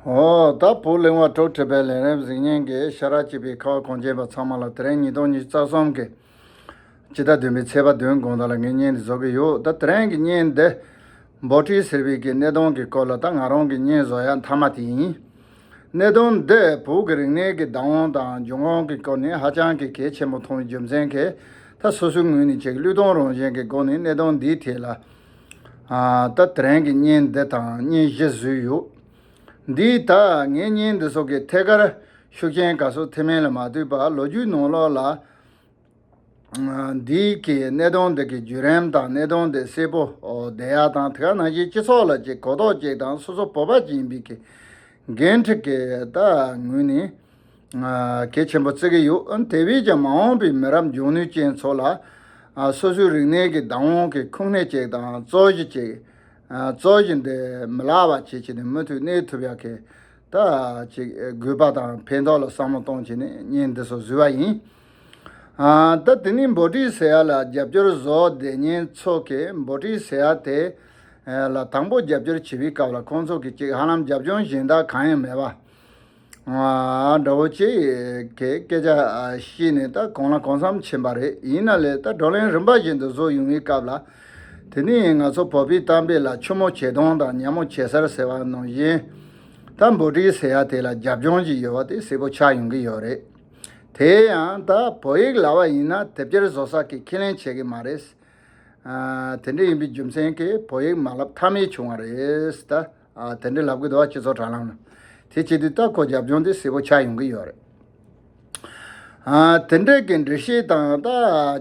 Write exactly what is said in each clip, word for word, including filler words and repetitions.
ཨོ། ད་བོད་གླིང་བ་གྲོགས་ཁྲི་པའི་ལས་རིམ་གཟིགས་མཁན་གྱི་ཤ་ར་གཅིག་པའི་ཁ་བ་གངས་ཅན་པ་ཚང་མ་ལ། དེ་རིང་ཉིས་སྟོང་ཉི་ཤུ་རྩ་གསུམ་གྱི་སྤྱི་ཟླ་བདུན་པའི་ཚེས་པ་བདུན་དགོང་དག་ལ་ངས་བརྙན་འདི་བཟོ་གི་ཡོད། ད་དེ་རིང་གི་བརྙན་འདི་འབོ་ཊི་ཟེར་བའི་གི་གནད་དོན་གྱི་སྐོར་ལ། ད་ང་རང་གི་བརྙན་བཟོ་ཡ་མཐའ་མ་དེ་ཡིན། གནད་དོན་འདི་བོད་ཀྱི་རིག་གནས་ཀྱི་བདག་དབང་དང་འབྱུང་ཁུངས་ཀྱི་སྐོར་ནས་ཧ་ཅང་གི་གལ་ཆེན་པོ་མཐོང་བའི་རྒྱུ་མཚན་གྱིས། ད་སོ་སོའི་ངོས་ནས་ཅིག་བློས་གཏོང་རང་བཞིན་གྱི་སྒོ་ནས་གནད་དོན་འདིའི་ཐད་ལ། ཨ། ད་དེ་རིང་གི་བརྙན་འདི་དང་བརྙན་བཞི་བཟོས་ཡོད། འདིའི་ད་ངའི་བརྙན་འདི་ཚོ་གི་ཐད་ཀར་ཤུགས་རྐྱེན་ག་ཚོད་ཐེབས་མིན་ལ་མ་ལྟོས་པར། ལོ་རྒྱུས་ནང་ལོགས་ལ། ཨ། འདིའི་གི་གནད་དོན་འདི་གི་བརྒྱུད་རིམ་དང་གནད་དོན་འདི་གསལ་པོ་བསྡད་ཡ་དང་། དེ་ག་ནང་བཞིན་སྤྱི་ཚོགས་ལ་ཅིག་གོ་རྟོགས་ཅིག་དང་། སོ་སོ་བོད་པ་ཅིག་ཡིན་པའི་གི་འགན་འཁྲི་གི་ད་ངོས་ནས། ཨ། གལ་ཆེན་པོ་བརྩི་གི་ཡོད། ཨ། དེ་བས་ཀྱང་མ་འོངས་པའི་མི་རབས་མགྱོགས་ནུས་ཅན་ཚོ་ལ། ཨ། སོ་སོའི་རིག་གནས་ཀྱི་བདག་དབང་གི་ཁུངས་སྣེ་ཅིག་དང་། རྩོད་གཞི་ཅིག་ཨ། རྩོད་གཞི་འདི་མི་བརླག་པ་བྱེད་ཆེད་ནས་མུ་མཐུད་གནས་ཐུབ་ཡག་གི་ད་ཅིག་དགོས་པ་དང་ཕན་ཐོགས་ལ་བསམ་བློ་གཏོང་བྱས་ནས་བརྙན་འདི་ཚོ་བཟོས་པ་ཡིན། ཨ། ད་དེ་ནས་འབོ་ཊི་ཟེར་ཡ་ལ་རྒྱབ་སྐྱོར་བཟོ་བསྡད་མཁན་ཚོ་གིས་འབོ་ཊི་ཟེར་ཡ་དེ་ལ་དང་པོ་རྒྱབ་སྐྱོར་བྱེད་པའི་སྐབས་ལ་ཁོང་ཚོ་གིས་ཅིག་ཧ་ལམ་རྒྱབ་ལྗོངས་གཞན་དག་གང་ཡང་མེད་པ། ཨ། འདྲ་བོ་ཅིག་གི་སྐད་ཆ་བཤད་ནས་ད་གང་ལ་གང་འཚམ་ཕྱིན་པ་རེད། ཡིན་ན་ལས་ད་བགྲོ་གླེང་རིམ་པ་བཞིན་དུ་བཟོ་ཡོང་བའི་སྐབས་ལ། དེ་ནས་ང་ཚོ་བོད་པའི་གཏམ་དཔེ་ལ་ཆུ་མོ་བྱེ་ཐང་དང་ཉ་མོ་བྱེ་སར་ཟེར་བ་ནང་བཞིན། ད་འབོ་ཊི་ཟེར་ཡ་དེ་ལ་རྒྱབ་ལྗོངས་ཅིག་ཡོད་པ་དེ་གསལ་པོ་ཆགས་ཡོང་གི་ཡོད་རེད། དེ་ཡང་ད་བོད་ཡིག་ལབ་པ་ཡིན་ན་དེབ་སྐྱེལ་བཟོ་ས་གིས་ཁས་ལེན་བྱེད་ཀྱི་མ་རེད། ཨ། དེ་འདྲ་ཡིན་པའི་རྒྱུ་མཚན་གྱིས་བོད་ཡིག་མ་བསླབ་ཐབས་མེད་བྱུང་བ་རེད་ད། ཨ། དེ་འདྲ་ལབ་གི་འདུག་བ། སྤྱི་ཚོགས་དྲ་ལམ་ལ། དེ་བྱེད་དུས་ད་ཁོ་རྒྱབ་ལྗོངས་དེ་གསལ་པོ་ཆགས་ཡོང་གི་ཡོད་རེད། ཨ། དེ་འདྲའི་གི་འགྲེལ་བཤད་དང་ད་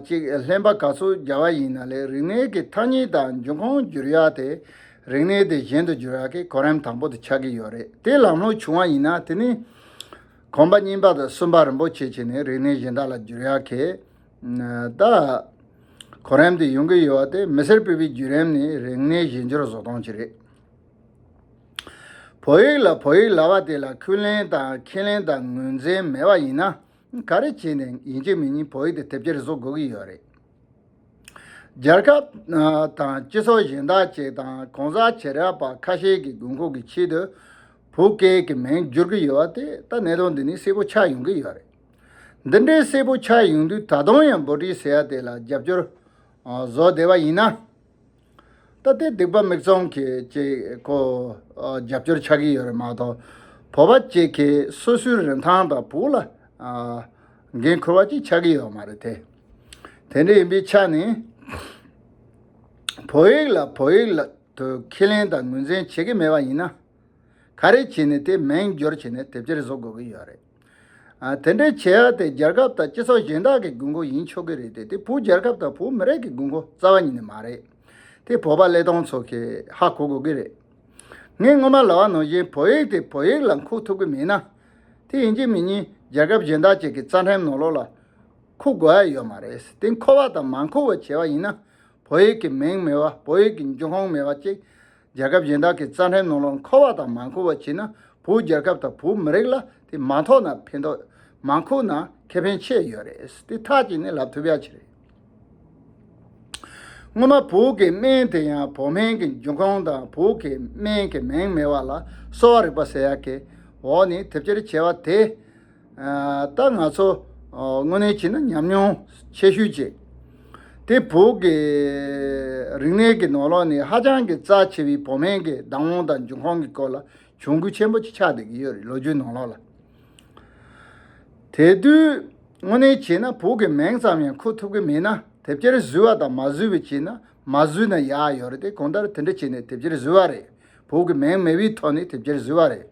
ཅིག་ལྷན་པ་ག་ཚོད་བརྒྱབ་པ་ཡིན་ན་ལས། རིག་གནས་ཀྱི་ཐ་སྙད་དང་འབྱུང་ཁུངས་བསྒྱུར་ཡ་དེ་རིག་གནས་དེ་གཞན་དུ་བསྒྱུར་ཡ་གི་གོ་རིམ་དང་པོ་དེ་ཆགས་ཀྱི་ཡོད་རེད། དེ་ལམ་ལྷོང་བྱུང་བ་ཡིན་ན། དེ་ནི་གོམ་པ་གཉིས་པ་དང་གསུམ་པ་རིམ་པ་བྱས་བྱས་ནས་རིག་གནས་གཞན་དག་ལ་བསྒྱུར་ཡ་གི་ད་གོ་རིམ་དེ་ཡོང་གི་ཡོད་པ་དེ། མི་སེར་སྤེལ་བའི་བརྒྱུད་རིམ་ནི་རིག་གནས་གཞན་འགྱུར་བཟོ་སྟངས་ཅིག་རེད། བོད་ཡིག་ལ་བོད་ཡིག་ལབ་པ་དེ་ལ་ཁས་ལེན་དང་ཁས་ལེན་དང་ངོས་འཛིན་མེད་པ་ཡིན་ན། ག་རེ་བྱས་ནས་ཡིན་གཅིག་མིན་གཉིས་བོད་ཡིག་དེ་དེབ་སྐྱེལ་བཟོ་དགོས་ཀྱི་ཡོད་རེད། རྒྱལ་ཁབ་དང་སྤྱི་ཚོགས་གཞན་དག་ཅིག་དང་གང་ཟག་བྱེ་བྲག་པ་ཁ་ཤས་ཀྱི་དགོས་མཁོ་གི་ཆེད་དུ་བོད་སྐད་ཀྱི་མིང་བསྒྱུར་གྱི་ཡོད་པ་དེ། ད་གནད་དོན་འདི་ནི་གསལ་པོ་ཆགས་ཡོང་གི་ཡོད་རེད། འདི་འདྲའི་གསལ་པོ་ཆགས་ཡོང་དུས། ད་དུང་ཡང་འབོ་ཊི་ཟེར་ཡ་དེ་ལ་རྒྱབ་སྐྱོར་བཟོ་བསྡད་པ་ཡིན་ན། ད་དེ་སྡིག་པ་མིག་བཙུམ་གྱི་ཅིག་ཁོ་རྒྱབ་སྐྱོར་ཆགས་ཀྱི་ཡོད་རེད་མ་གཏོགས། བོད་པ་ཅིག་གིས་སོ་སོའི་རིན་ཐང་དང་བོད་ལ་འགན་འཁུར་བ་ཅིག་ཆགས་ཀྱི་ཡོད་མ་རེད་དེ། དེ་འདྲ་ཡིན་པའི་ཆ་ནས། བོད་ཡིག་ལ་བོད་ཡིག་ལ་དུ་ཁས་ལེན་དང་ངོས་འཛིན་བྱེད་ཀྱི་མེད་པ་ཡིན་ན། ག་རེ་བྱས་ནས་དེ་མིང་བསྒྱུར་བྱས་ནས་དེབ་སྐྱེལ་བཟོ་དགོས་ཀྱི་ཡོད་རེད། ཨ། དེ་འདྲའི་བྱེད་ཡ་དེ་རྒྱལ་ཁབ་དང་སྤྱི་ཚོགས་གཞན་དག་གི་དགོས་མཁོ་ཡིན་ཆོག་གི་རེད་དེ། དེ་བོད་རྒྱལ་ཁབ་དང་བོད་མི་རིགས་ཀྱི་དགོས་མཁོ་རྩ་བ་ཉིད་ནས་མ་རེད། དེ་བོད་པ་བློས་གཏོང་ཚོ་གིས་ཧ་གོ་དགོས་ཀྱི་རེད། ངས་སྔོན་མ་ལབ་པ་ནང་བཞིན་བོད་ཡིག་དེ་བོད་ཡིག་ལ་འཁོད་ཐུབ་ཀྱི་མེད་ན། དེ་ཡིན་གཅིག་མིན་གཉིས་རྒྱལ་ཁབ་གཞན་དག་ཅིག་གི་རྩ་ཁྲིམས་ནང་ལོགས་ལ་འཁོད་དགོས་ཡ་ཡོད་མ་རེད། དེ་འཁོད་པ་དང་མ་འཁོད་པ་བྱས་པ་ཡིན་ན། བོད་ཡིག་གི་མིང་མེད་པ། བོད་ཡིག་གི་འབྱུང་ཁུངས་མེད་པ་ཅིག་རྒྱལ་ཁབ་གཞན་དག་གི་རྩ་ཁྲིམས་ནང་ལོགས་འཁོད་པ་དང་མ་འཁོད་པ་བྱས་ན། བོད་རྒྱལ་ཁབ་དང་བོད་མི་རིགས་ལ་དེ་མ་ཐོགས་ན་ཕན་ཐོགས། མ་འཁོད་ན་ཁེ་ཕན་ཆེ་ཡོད་རེད། དེ་ཐག་བཅད་ནས་ལབ་ཐུབ་ཡ་ཅིག་རེད། སྔོན་མ་བོད་ཀྱི་སྨན་དེ་ཡང་བོད་སྨན་གྱི་འབྱུང་ཁུངས་དང་བོད་ཀྱི་སྨན་གྱི་མིང་མེད་པ་ལ་གསོ་བ་རིག་པ་ཟེར་ཡག་གི་འོག་ནས་དེབ་སྐྱེལ་བྱས་པ་དེ། ཨ། ད་ང་ཚོ་ཨ་དངོས་གནས་བྱས་ན་ཉམས་མྱོང་ཆེ་ཤོས་ཅིག་དེ་བོད་ཀྱི་རིག་གནས་ཀྱི་ནང་ལོགས་ནས་ཧ་ཅང་གི་རྩ་ཆེ་བའི་བོད་སྨན་གྱི་བདག་དབང་དང་འབྱུང་ཁུངས་ཀྱི་སྐོར་ལ་གྱོང་གུན་ཆེན་པོ་ཅིག་ཆགས་བསྡད་ཀྱི་ཡོད་རེད། ལོ་རྒྱུས་ནང་ལོགས་ལ། དེ་དུས་དངོས་གནས་བྱས་ན་བོད་ཀྱི་མིང་ཙམ་ཡང་འཁོད་ཐུབ་ཀྱི་མེད་ན། དེབ་སྐྱེལ་བཟོས་པ་དང་མ་བཟོས་པའི་བྱས་ན། མ་བཟོས་ན་ཡག་ཡོད་རེད་དེ། གང་ལྟར་དེ་འདྲ་བྱས་ནས་དེབ་སྐྱེལ་བཟོས་པ་རེད། བོད་ཀྱི་མིང་མེད་པའི་ཐོག་ནས་དེབ་སྐྱེལ་བཟོས་པ་རེད།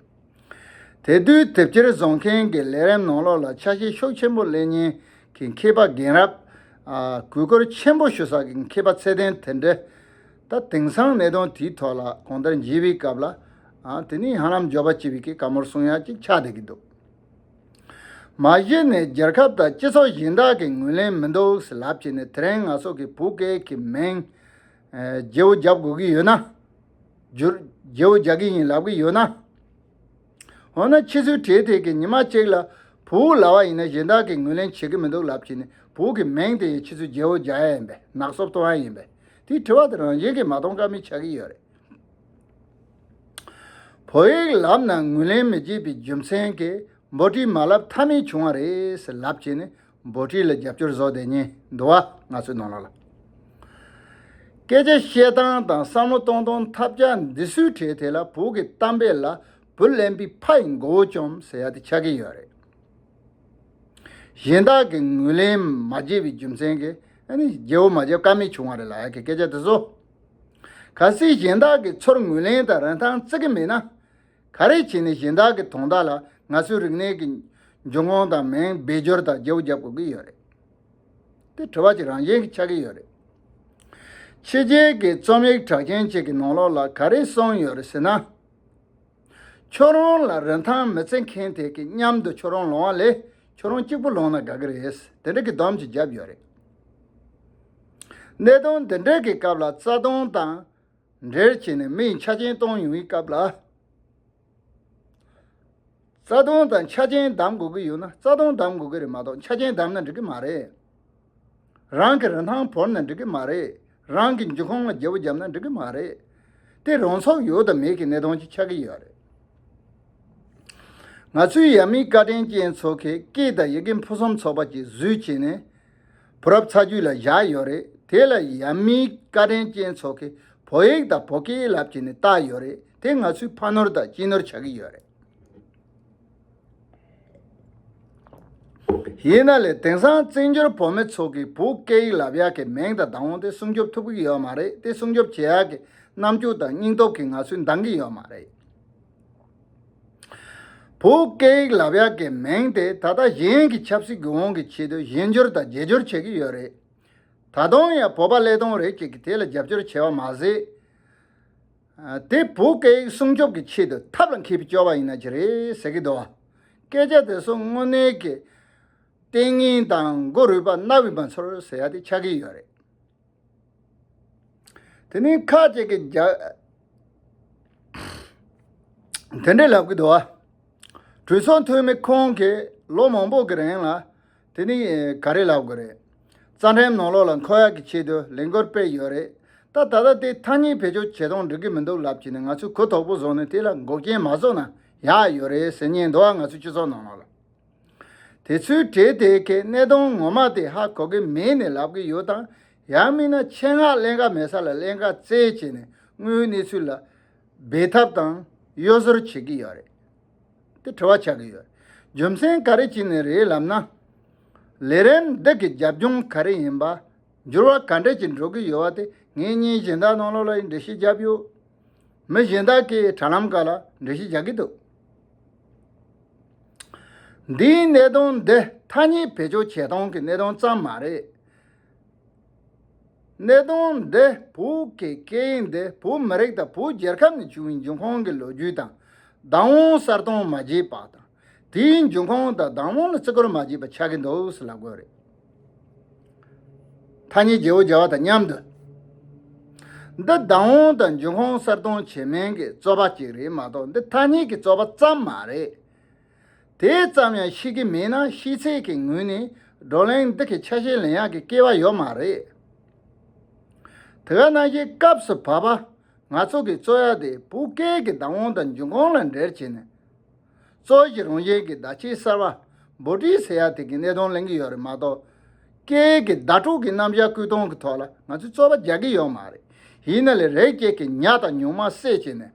དེ་དུས་དེབ་སྐྱེལ་བཟོ་མཁན་གྱི་ལས་རིམ་ནང་ལོགས་ལ་ཆ་ཤས་ཤུགས་ཆེན་པོ་ལེན་མཁན་གྱི་མཁས་པ་རྒན་རབས། ཨ། གུས་བཀུར་ཆེན་པོ་ཞུ་ས་གི་མཁས་པ་ཚད་ལྡན་དེ་འདྲ། ད་དེང་སང་གནད་དོན་དེའི་ཐོག་ལ་གང་ལྟར་མཇལ་བའི་སྐབས་ལ། ཨ། དེ་ནི་ཧ་ལམ་འགྱོད་པ་སྐྱེ་བའི་གི་བཀའ་མོལ་གསུང་ཡག་ཅིག་ཆགས་བསྡད་ཀྱི་འདུག་མ་གཞི་ནས་རྒྱལ་ཁབ་དང་སྤྱི་ཚོགས་གཞན་དག་གིས་ངོས་ལེན་མི་འདུག་ཟེར་ལབ་བྱས་ནས། དེ་རིང་ང་ཚོ་གི་བོད་སྐད་ཀྱི་མིང་ཨ་བརྗེ་བོ་རྒྱབ་དགོས་ཀྱི་ཡོད་ན། བསྒྱུར་བརྗེ་བོ་རྒྱག་གི་ཡིན་ལབ་ཀྱི་ཡོད་ན། འོ་ན་ཕྱི་ཚུལ་བྲིས་དེ་གི་ཉི་མ་གཅིག་ལ་བོད་ལབ་པ་ཡིན་ན་གཞན་དག་གིས་ངོས་ལེན་བྱེད་ཀྱི་མི་འདུག་ལབ་བྱས་ནས། བོད་ཀྱི་མིང་དེ་ཡི་ཕྱི་ཚུལ་བརྗེ་བོ་རྒྱག་ཡ་ཡིན་པས། ནག་སོབ་གཏོང་ཡ་ཡིན་པས། དེའི་དྲི་བ་དེ་རང་བཞིན་གྱིས་མ་གཏོང་ཀ་མེད་ཆགས་ཀྱི་ཡོད་རེད། བོད་ཡིག་ལབ་ན་ངོས་ལེན་མི་བྱེད་པའི་རྒྱུ་མཚན་གྱིས་འབོད་སྒྲིག་མ་ལབ་ཐབས་མེད་བྱུང་བ་རེད་ཟེར་ལབ་བྱས་ནས་འབོད་སྒྲིག་ལ་རྒྱབ་སྐྱོར་བཟོ་བསྡད་མཁན་འདུག་བ། ང་ཚོའི་ནང་ལོགས་ལ། སྐད་ཆ་བཤད་སྟངས་དང་བསམ་བློ་གཏོང་སྟངས་ཐབས་ཆག་འདི་ཚོའི་གྲས་དེ་ལ་བོད་ཀྱི་གཏམ་དཔེ་ལ་བུ་གླེན་པའི་ཕ་ཡི་མགོ་བོ་བཅོམ་ཟེར་ཡ་དེ་ཆགས་ཀྱི་ཡོད་རེད། གཞན་དག་གི་ངོས་ལེན་མ་བྱས་པའི་རྒྱུ་མཚན་གྱིས་ཨ་ནི་རྒྱལ་པོ་མ་རྒྱལ་ཀ་མེད་བྱུང་བ་རེད་ལབ་ཡ་གི་སྐད་ཆ་དེ་ཚོ། གལ་སྲིད་གཞན་དག་གིས་ཚུར་ངོས་ལེན་དང་རིན་ཐང་བརྩི་གི་མེད་ན། ག་རེ་བྱས་ནས་གཞན་དག་གི་དོན་དག་ལ་ང་ཚོའི་རིག་གནས་ཀྱི་འབྱུང་ཁུངས་དང་མིང་སྦས་སྦྱོར་དང་རྒྱབ་རྒྱབ་དགོས་ཀྱི་ཡོད་རེད། དེ་དྲི་བ་ཅིག་རང་བཞིན་གྱིས་ཆགས་ཀྱི་ཡོད་རེད། ཕྱི་རྒྱལ་གྱི་རྩོམ་ཡིག་གྲགས་ཅན་ཅིག་གི་ནང་ལོགས་ལ་ག་རེ་གསུངས་ཡོད་རེད་ཟེར་ན། ཁྱོད་རང་ལ་རིན་ཐང་མི་བརྩི་མཁན་དེ་གི་མཉམ་དུ་ཁྱོད་རང་ལོང་བ་ལས་ཁྱོད་རང་གཅིག་པུ་ལོང་ན་དགའ་གི་རེད། དེ་འདྲ་གི་སྡོམ་ཅིག་བརྒྱབ་ཡོད་རེད། གནད་དོན་འདི་འདྲ་གི་སྐབས་ལ་རྩ་དོན་དང་འབྲེལ་བྱས་ནས་མི་ཡི་ཆ་རྐྱེན་གཏོང་ཡོང་བའི་སྐབས་ལ། རྩ་དོན་དང་ཆ་རྐྱེན་བདམས་དགོས་ཀྱི་ཡོད་ན་རྩ་དོན་བདམས་དགོས་ཀྱི་རེད་མ་གཏོགས་ཆ་རྐྱེན་བདམས་ན་འགྲིག་གི་མ་རེད། རང་གི་རིན་ཐང་བོར་ན་འགྲིག་གི་མ་རེད། རང་གི་འབྱུང་ཁུངས་ལ་རྒྱབ་རྒྱབ་ན་འགྲིག་གི་མ་རེད། དེ་རང་ཚུགས་ཡོད་དང་མེད་ཀྱི་གནད་དོན་ཅིག་ཆགས་ཀྱི་ཡོད་རེད། ང་ཚོའི་ཡབ་མེས་བཀའ་དྲིན་ཅན་ཚོ་གིས་སྐད་དང་ཡི་གེ་ཕུན་སུམ་ཚོགས་པ་ཅིག་བཟོས་བྱས་ནས་བུ་རབས་ཚ་རྒྱུད་ལ་བཞག་ཡོད་རེད། དེ་ལ་ཡབ་མེས་བཀའ་དྲིན་ཅན་ཚོ་གིས་བོད་ཡིག་དང་བོད་སྐད་ལབ་བྱས་ནས་བཏགས་ཡོད་རེད། དེ་ང་ཚོའི་ཕ་ནོར་དང་སྤྱི་ནོར་ཆགས་ཀྱི་ཡོད་རེད། ཡིན་ན་ལས་དེང་སང་བཙན་བྱོལ་བོད་མི་ཚོ་གིས་བོད་སྐད་ཡིག་ལབ་ཡག་གི་མིང་དང་བདག་དབང་དེ་སྲུང་སྐྱོབ་ཐུབ་ཀྱི་ཡོད་མ་རེད། དེ་སྲུང་སྐྱོབ་བྱེད་ཡག་གི་རྣམ་འགྱུར་དང་སྙིང་སྟོབས་ཀྱིས་ང་ཚོས་འདང་གི་ཡོད་མ་རེད། བོད་སྐད་ཡིག་ལབ་ཡག་གི་མིང་དེ་ད་ལྟ་གཞན་གྱི་ཆབ་སྲིད་དགོས་མཁོ་གི་ཆེད་དུ་གཞན་སྒྱུར་དང་རྒྱལ་སྒྱུར་བྱེད་ཀྱི་ཡོད་རེད། ད་དུང་ཡང་བོད་པ་ཀླད་སྟོང་རེ་གཅིག་གིས་དེ་ལ་རྒྱབ་སྐྱོར་བྱས་པ་མ་ཟད། དེ་བོད་སྐད་ཡིག་སྲུང་སྐྱོབ་ཀྱི་ཆེད་དུ་ཐབས་ལ་མཁས་པའི་སྐྱོ་བ་ཡིན་ན་ཅི་རེད་ཟེར་གྱི་འདུག་བ། སྐད་ཆ་དེ་ཚོ་དངོས་གནས་ཀྱི་ལྟས་ངན་དང་མགོ་རུས་པ་ན་བའི་མ་ཚོར་ཟེར་ཡ་དེ་ཆགས་ཀྱི་ཡོད་རེད། དེ་ནས་ཁ་ཅིག་གིས་རྒྱ། དེ་འདྲས་ལབ་ཀྱི་འདུག་བ། གྲོས་ཚོགས་འཐུས་མི་ཁོང་གིས་ལོ་མང་པོ་གི་རིང་ལ། དེ་ནི་ག་རེ་ལབ་དགོས་རེད། རྩ་ཁྲིམས་ནང་ལོགས་ལ་འཁོད་ཡག་གི་ཆེད་དུ་ལས་འགུལ་སྤེལ་ཡོད་རེད། ད་ད་ལྟ་དེ་ཐ་སྙད་བེད་སྤྱོད་བྱེད་སྟངས་འགྲིག་གི་མི་འདུག་ལབ་བྱས་ནས་ང་ཚོས་གུ་དོག་པོ་བཟོས་ནས་དེ་ལ་འགོག་རྐྱེན་མ་བཟོ་ན་ཡག་ཡོད་རེད་ཟེར་མཁན་འདུག་བ། ང་ཚོའི་སྤྱི་ཚོགས་ནང་ལོགས་ལ། དེ་ཚོའི་གྲས་དེ་གའི་གནད་དོན་ངོ་མ་དེ་ཧ་གོ་གི་མེད་ནས་ལབ་གི་ཡོད་དང་། ཡང་མིན་ན་ཆེད་མངགས་ཀླན་ཀ་མེད་ས་ལ་ཀླན་ཀ་བཙལ་བྱས་ནས་དངོས་ཡོད་གནས་ཚུལ་ལ་འབད་ཐབས་དང་གཡོ་ཟོལ་བྱེད་ཀྱི་ཡོད་རེད། དེ་དྲི་བ་ཆགས་ཀྱི་ཡོད་རེད། རྒྱུ་མཚན་ག་རེ་བྱས་ནས་རེད་ལབ་ན། ལས་རིམ་འདི་གི་རྒྱབ་ལྗོངས་ག་རེ་ཡིན་པ། འགྱུར་བ་ག་འདྲ་ཅིག་འགྲོ་གི་ཡོད་པ་དེ་ངས་བརྙན་གཞན་དག་ནང་ལོགས་ལ་འགྲེལ་བཤད་བརྒྱབ་ཡོད། མི་གཞན་དག་གིས་དྲ་ལམ་ཁག་ལ་འགྲེལ་བཤད་རྒྱག་གི་འདུག་འདིའི་གནད་དོན་འདི་ཐ་སྙད་བེད་སྤྱོད་བྱེད་སྟངས་ཀྱི་གནད་དོན་ཙམ་མ་རེད། གནད་དོན་འདི་བོད་ཀྱི་སྐད་ཡིག་འདི་བོད་མི་རིགས་དང་བོད་རྒྱལ་ཁབ་ནས་བྱུང་བའི་འབྱུང་ཁུངས་ཀྱི་ལོ་རྒྱུས་དང་བདག་དབང་གསལ་སྟོན་མ་བྱས་པ་དང་། དེའི་འབྱུང་ཁུངས་དང་བདག་དབང་ལ་བརྩི་བཀུར་མ་བྱས་པ་ཆགས་ཀྱི་འདུག་ཟེར་ལབ་དགོས་རེད། ཐ་སྙད་བརྗེ་བོ་བརྒྱབ་པ་དང་མཉམ་དུ། འདི་བདག་དབང་དང་འབྱུང་ཁུངས་གསལ་སྟོན་བྱེད་མིན་གྱི་རྩོད་པ་ཅིག་རེད་མ་གཏོགས་འདི་ཐ་སྙད་ཀྱི་རྩོད་པ་ཙམ་མ་རེད། དེ་ཙམ་ཡང་ཤེས་ཀྱི་མེད་ན་ཤེས་ཚད་ཀྱི་ངོས་ནས་བགྲོ་གླེང་འདི་གི་ཆ་ཤས་ལེན་ཡག་གི་སྐལ་བ་ཡོད་མ་རེད། དེ་ག་ནང་བཞིན་སྐབས་སུ་བབ་པ་ང་ཚོ་གི་རྩོད་ཡ་དེ་བོད་སྐད་ཀྱི་བདག་དབང་དང་འབྱུང་ཁུངས་ལ་འབྲེལ་བྱས་ནས། རྩོད་གཞི་རང་བཞིན་གྱི་བརྡ་ཆད་གསར་བ་འབོད་སྒྲིག་ཟེར་ཡ་དེ་གི་གནད་དོན་གླེང་གི་ཡོད་རེད་མ་གཏོགས། སྐད་ཀྱི་བརྡ་སྤྲོད་ཀྱི་རྣམ་གཞག་བཀོད་སྟངས་ཀྱི་ཐོག་ལ་ང་ཚོས་རྩོད་པ་རྒྱག་གི་ཡོད་མ་རེད། ཡིན་ན་ལས་རིགས་གཅིག་གི་ཉ་དང་ཉུང་མ་བསད་བྱས་ནས།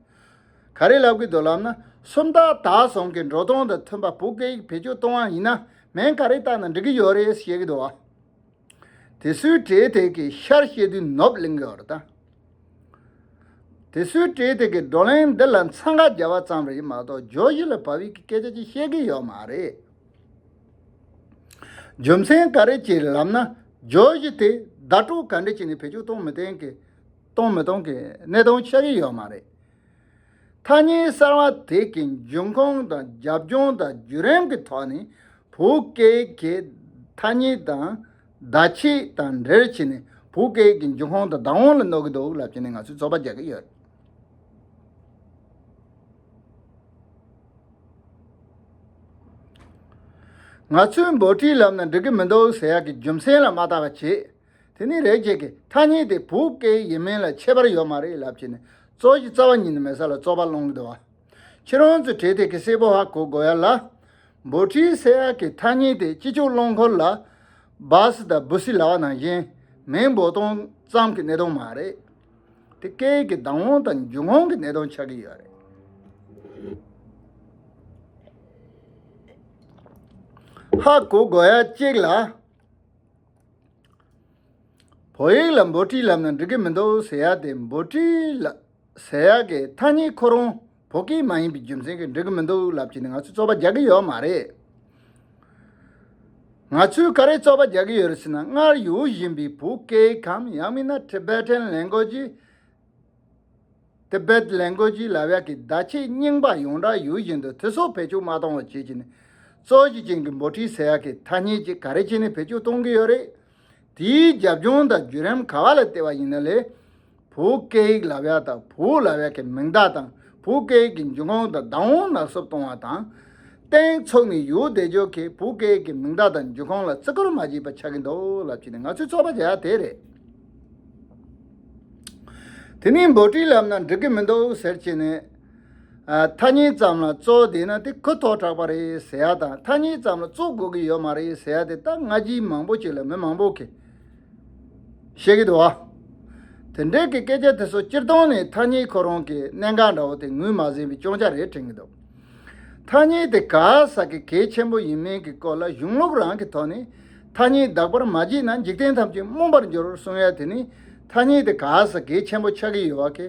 ག་རེ་ལབ་ཀྱི་འདུག་ལབ་ན། སུམ་རྟགས་དག་གསུམ་གྱི་འགྲོ་སྟངས་དང་མཐུན་པ་བོད་སྐད་ཡིག་བེད་སྤྱོད་གཏོང་བ་ཡིན་ན་མིང་ག་རེ་བཏགས་ན་འགྲིག་གི་ཡོད་རེད་བཤད་ཀྱི་འདུག་བ། དེ་ཚོའི་གྲས་དེ་གའི་ཤར་བཤད་དུས་ནོར་བུ་གླེང་གི་ཡོད་རེད་ད། དེ་ཚོའི་གྲས་དེ་གའི་བགྲོ་གླེང་འདི་ལ་འཚང་ཁ་རྒྱབ་པ་ཙམ་རེད་མ་གཏོགས་བརྗོད་གཞི་ལ་བབས་པའི་སྐད་ཆ་ཅིག་བཤད་ཀྱི་ཡོད་མ་རེད། རྒྱུ་མཚན་ག་རེ་བྱས་ལབ་ན། བརྗོད་གཞི་དེ་བརྡ་སྤྲོད་ག་འདྲ་བྱས་ནས་བེད་སྤྱོད་གཏོང་མི་གཏོང་གི་གཏོང་མི་གཏོང་གི་གནད་དོན་ཆགས་ཀྱི་ཡོད་མ་རེད། ཐ་སྙད་གསར་བ་དེ་གི་འབྱུང་ཁུངས་དང་རྒྱབ་ལྗོངས་དང་བརྒྱུད་རིམ་གྱི་ཐོག་ནས་བོད་སྐད་ཀྱི་ཐ་སྙད་དང་བརྡ་ཆད་དང་འབྲེལ་བྱས་ནས་བོད་སྐད་ཀྱི་འབྱུང་ཁུངས་དང་བདག་དབང་ལ་གནོད་ཀྱི་འདུག་ལབ་བྱས་ནས་ང་ཚོས་རྩོད་པ་རྒྱག་གི་ཡོད། ང་ཚོས་འབོད་སྒྲིག་ལབ་ན་འགྲིག་གི་མི་འདུག་ཟེར་ཡག་གི་རྒྱུ་མཚན་ལ་མ་བལྟ་བ་བྱེད། དེ་ནི་རེད་ཅེས་ཀྱི་ཐ་སྙད་དེ་བོད་སྐད་ཡིན་མིན་ལ་ཁྱད་པར་ཡོད་མ་རེད་ལབ་བྱས་ནས་རྩོད་གཞི་རྩ་བ་ཉིད་ནས་མེད་ས་ལ་རྩོད་པ་སློང་གི་འདུག་བ། ཁྱེད་རང་ཚོས་བྲིས་དེ་གི་གསལ་པོ་ཧ་གོ་དགོས་ཡ་ལ། འབོ་ཁྲི་ཟེར་ཡ་གི་ཐ་སྙད་དེ་སྤྱི་ཕྱོགས་རླངས་འཁོར་ལ་བཱ་སི་དང་བུ་སི་ལབ་པ་ནང་བཞིན་མིང་འབོ་སྟངས་ཙམ་གྱི་གནད་དོན་མ་རེད། དེ་སྐད་ཡིག་གི་བདག་དབང་དང་འབྱུང་ཁུངས་ཀྱི་གནད་དོན་ཆགས་ཀྱི་ཡོད་རེད། ཧ་གོ་དགོས་ཡ་གཅིག་ལ། བོད་ཡིག་ལ་འབོ་ཁྲི་ལབ་ན་འགྲིག་གི་མི་འདུག་ཟེར་ཡ་དེ། འབོ་ཁྲི་ལ་ཟེར་ཡ་གི་ཐ་སྙད་ཁོ་རང་བོད་སྐད་མ་ཡིན་པའི་རྒྱུ་མཚན་གྱིས་འགྲིག་གི་མི་འདུག་ལབ་བྱས་ནས་ང་ཚོས་བཙོག་པ་རྒྱག་གི་ཡོད་མ་རེད། ང་ཚོས་ག་རེ་བཙོག་པ་རྒྱག་གི་ཡོད་རེད་ཟེར་ན། སྔར་ཡོད་བཞིན་པའི་བོད་སྐད་གམ་ཡང་མིན་ན་Tibetan language Tibet language ལབ་ཡ་གི་བརྡ་ཆད་རྙིང་པ་ཡོངས་གྲགས་ཡོད་བཞིན་དུ་དེ་ཚོ་བེད་སྤྱོད་མ་གཏོང་བ་བྱེད་ཀྱི་ནས། གཙོ་ཆེ་ཅན་གྱི་འབོ་ཁྲི་ཟེར་ཡ་གི་ཐ་སྙད་ཅིག་ག་རེ་བྱས་ནས་བེད་སྤྱོད་གཏོང་གི་ཡོད་རེད། དེའི་རྒྱབ་ལྗོངས་དང་བརྒྱུད་རིམ་ག་བ་ལ་བལྟས་པ་ཡིན་ན་ལས། བོད་སྐད་ཡིག་ལབ་ཡ་དང་བོད་ལབ་ཡ་གི་མིང་བརྡ་དང་བོད་སྐད་ཡིག་གི་འབྱུང་ཁུངས་དང་བདག་དབང་ནག་སུབ་གཏོང་བ་དང་། སྟེང་ཚུགས་ནས་ཡོད་བསྡད་རྒྱུ་གི་བོད་སྐད་ཡིག་གི་མིང་བརྡ་དང་འབྱུང་ཁུངས་ལ་བརྩི་བཀུར་མ་བྱས་པ་ཆགས་ཀྱི་འདུག་ལབ་བྱས་ནས་ང་ཚོས་བཙོག་པ་རྒྱག་ཡ་དེ་རེད། དེ་ནས་འབོ་ཁྲི་ལབ་ན་འགྲིག་གི་མི་འདུག་ཟེར་བྱས་ནས། ཨ། ཐ་སྙད་ཙམ་ལ་བཙོག་བསྡད་ན་དེ་གུ་དོག་དྲགས་པ་རེད་ཟེར་ཡ་དང་། ཐ་སྙད་ཙམ་ལ་བཙོག་དགོས་ཀྱི་ཡོད་མ་རེད་ཟེར་ཡ་དེ་ད་སྔ་རྗེས་མང་པོ་ཅིག་ལ་མི་མང་པོ་གིས་བཤད་ཀྱི་འདུག་བ། དེ་འདྲའི་གི་སྐད་ཆ་དེ་ཚོ་སྤྱིར་བཏང་ནས་ཐ་སྙད་ཁོ་རང་གི་གནད་འགག་འདྲ་བོ་དེ་ངོས་མ་ཟིན་པའི་སྐྱོན་ཆ་རེད་དྲན་གྱི་འདུག་ཐ་སྙད་དེ་ག་ས་གི་གལ་ཆེན་པོ་ཡིན་མིན་གྱི་སྐོར་ལ་གཞུང་ལུགས་རང་གི་ཐོག་ནས། ཐ་སྙད་དག་པར་མ་བརྗོད་ན་འཇིག་རྟེན་ཐམས་ཅད་རྨོངས་པར་འགྱུར་གསུང་ཡ་དེ་ནི། ཐ་སྙད་དེ་ག་ས་གལ་ཆེན་པོ་ཆགས་ཀྱི་ཡོད་པ་གི།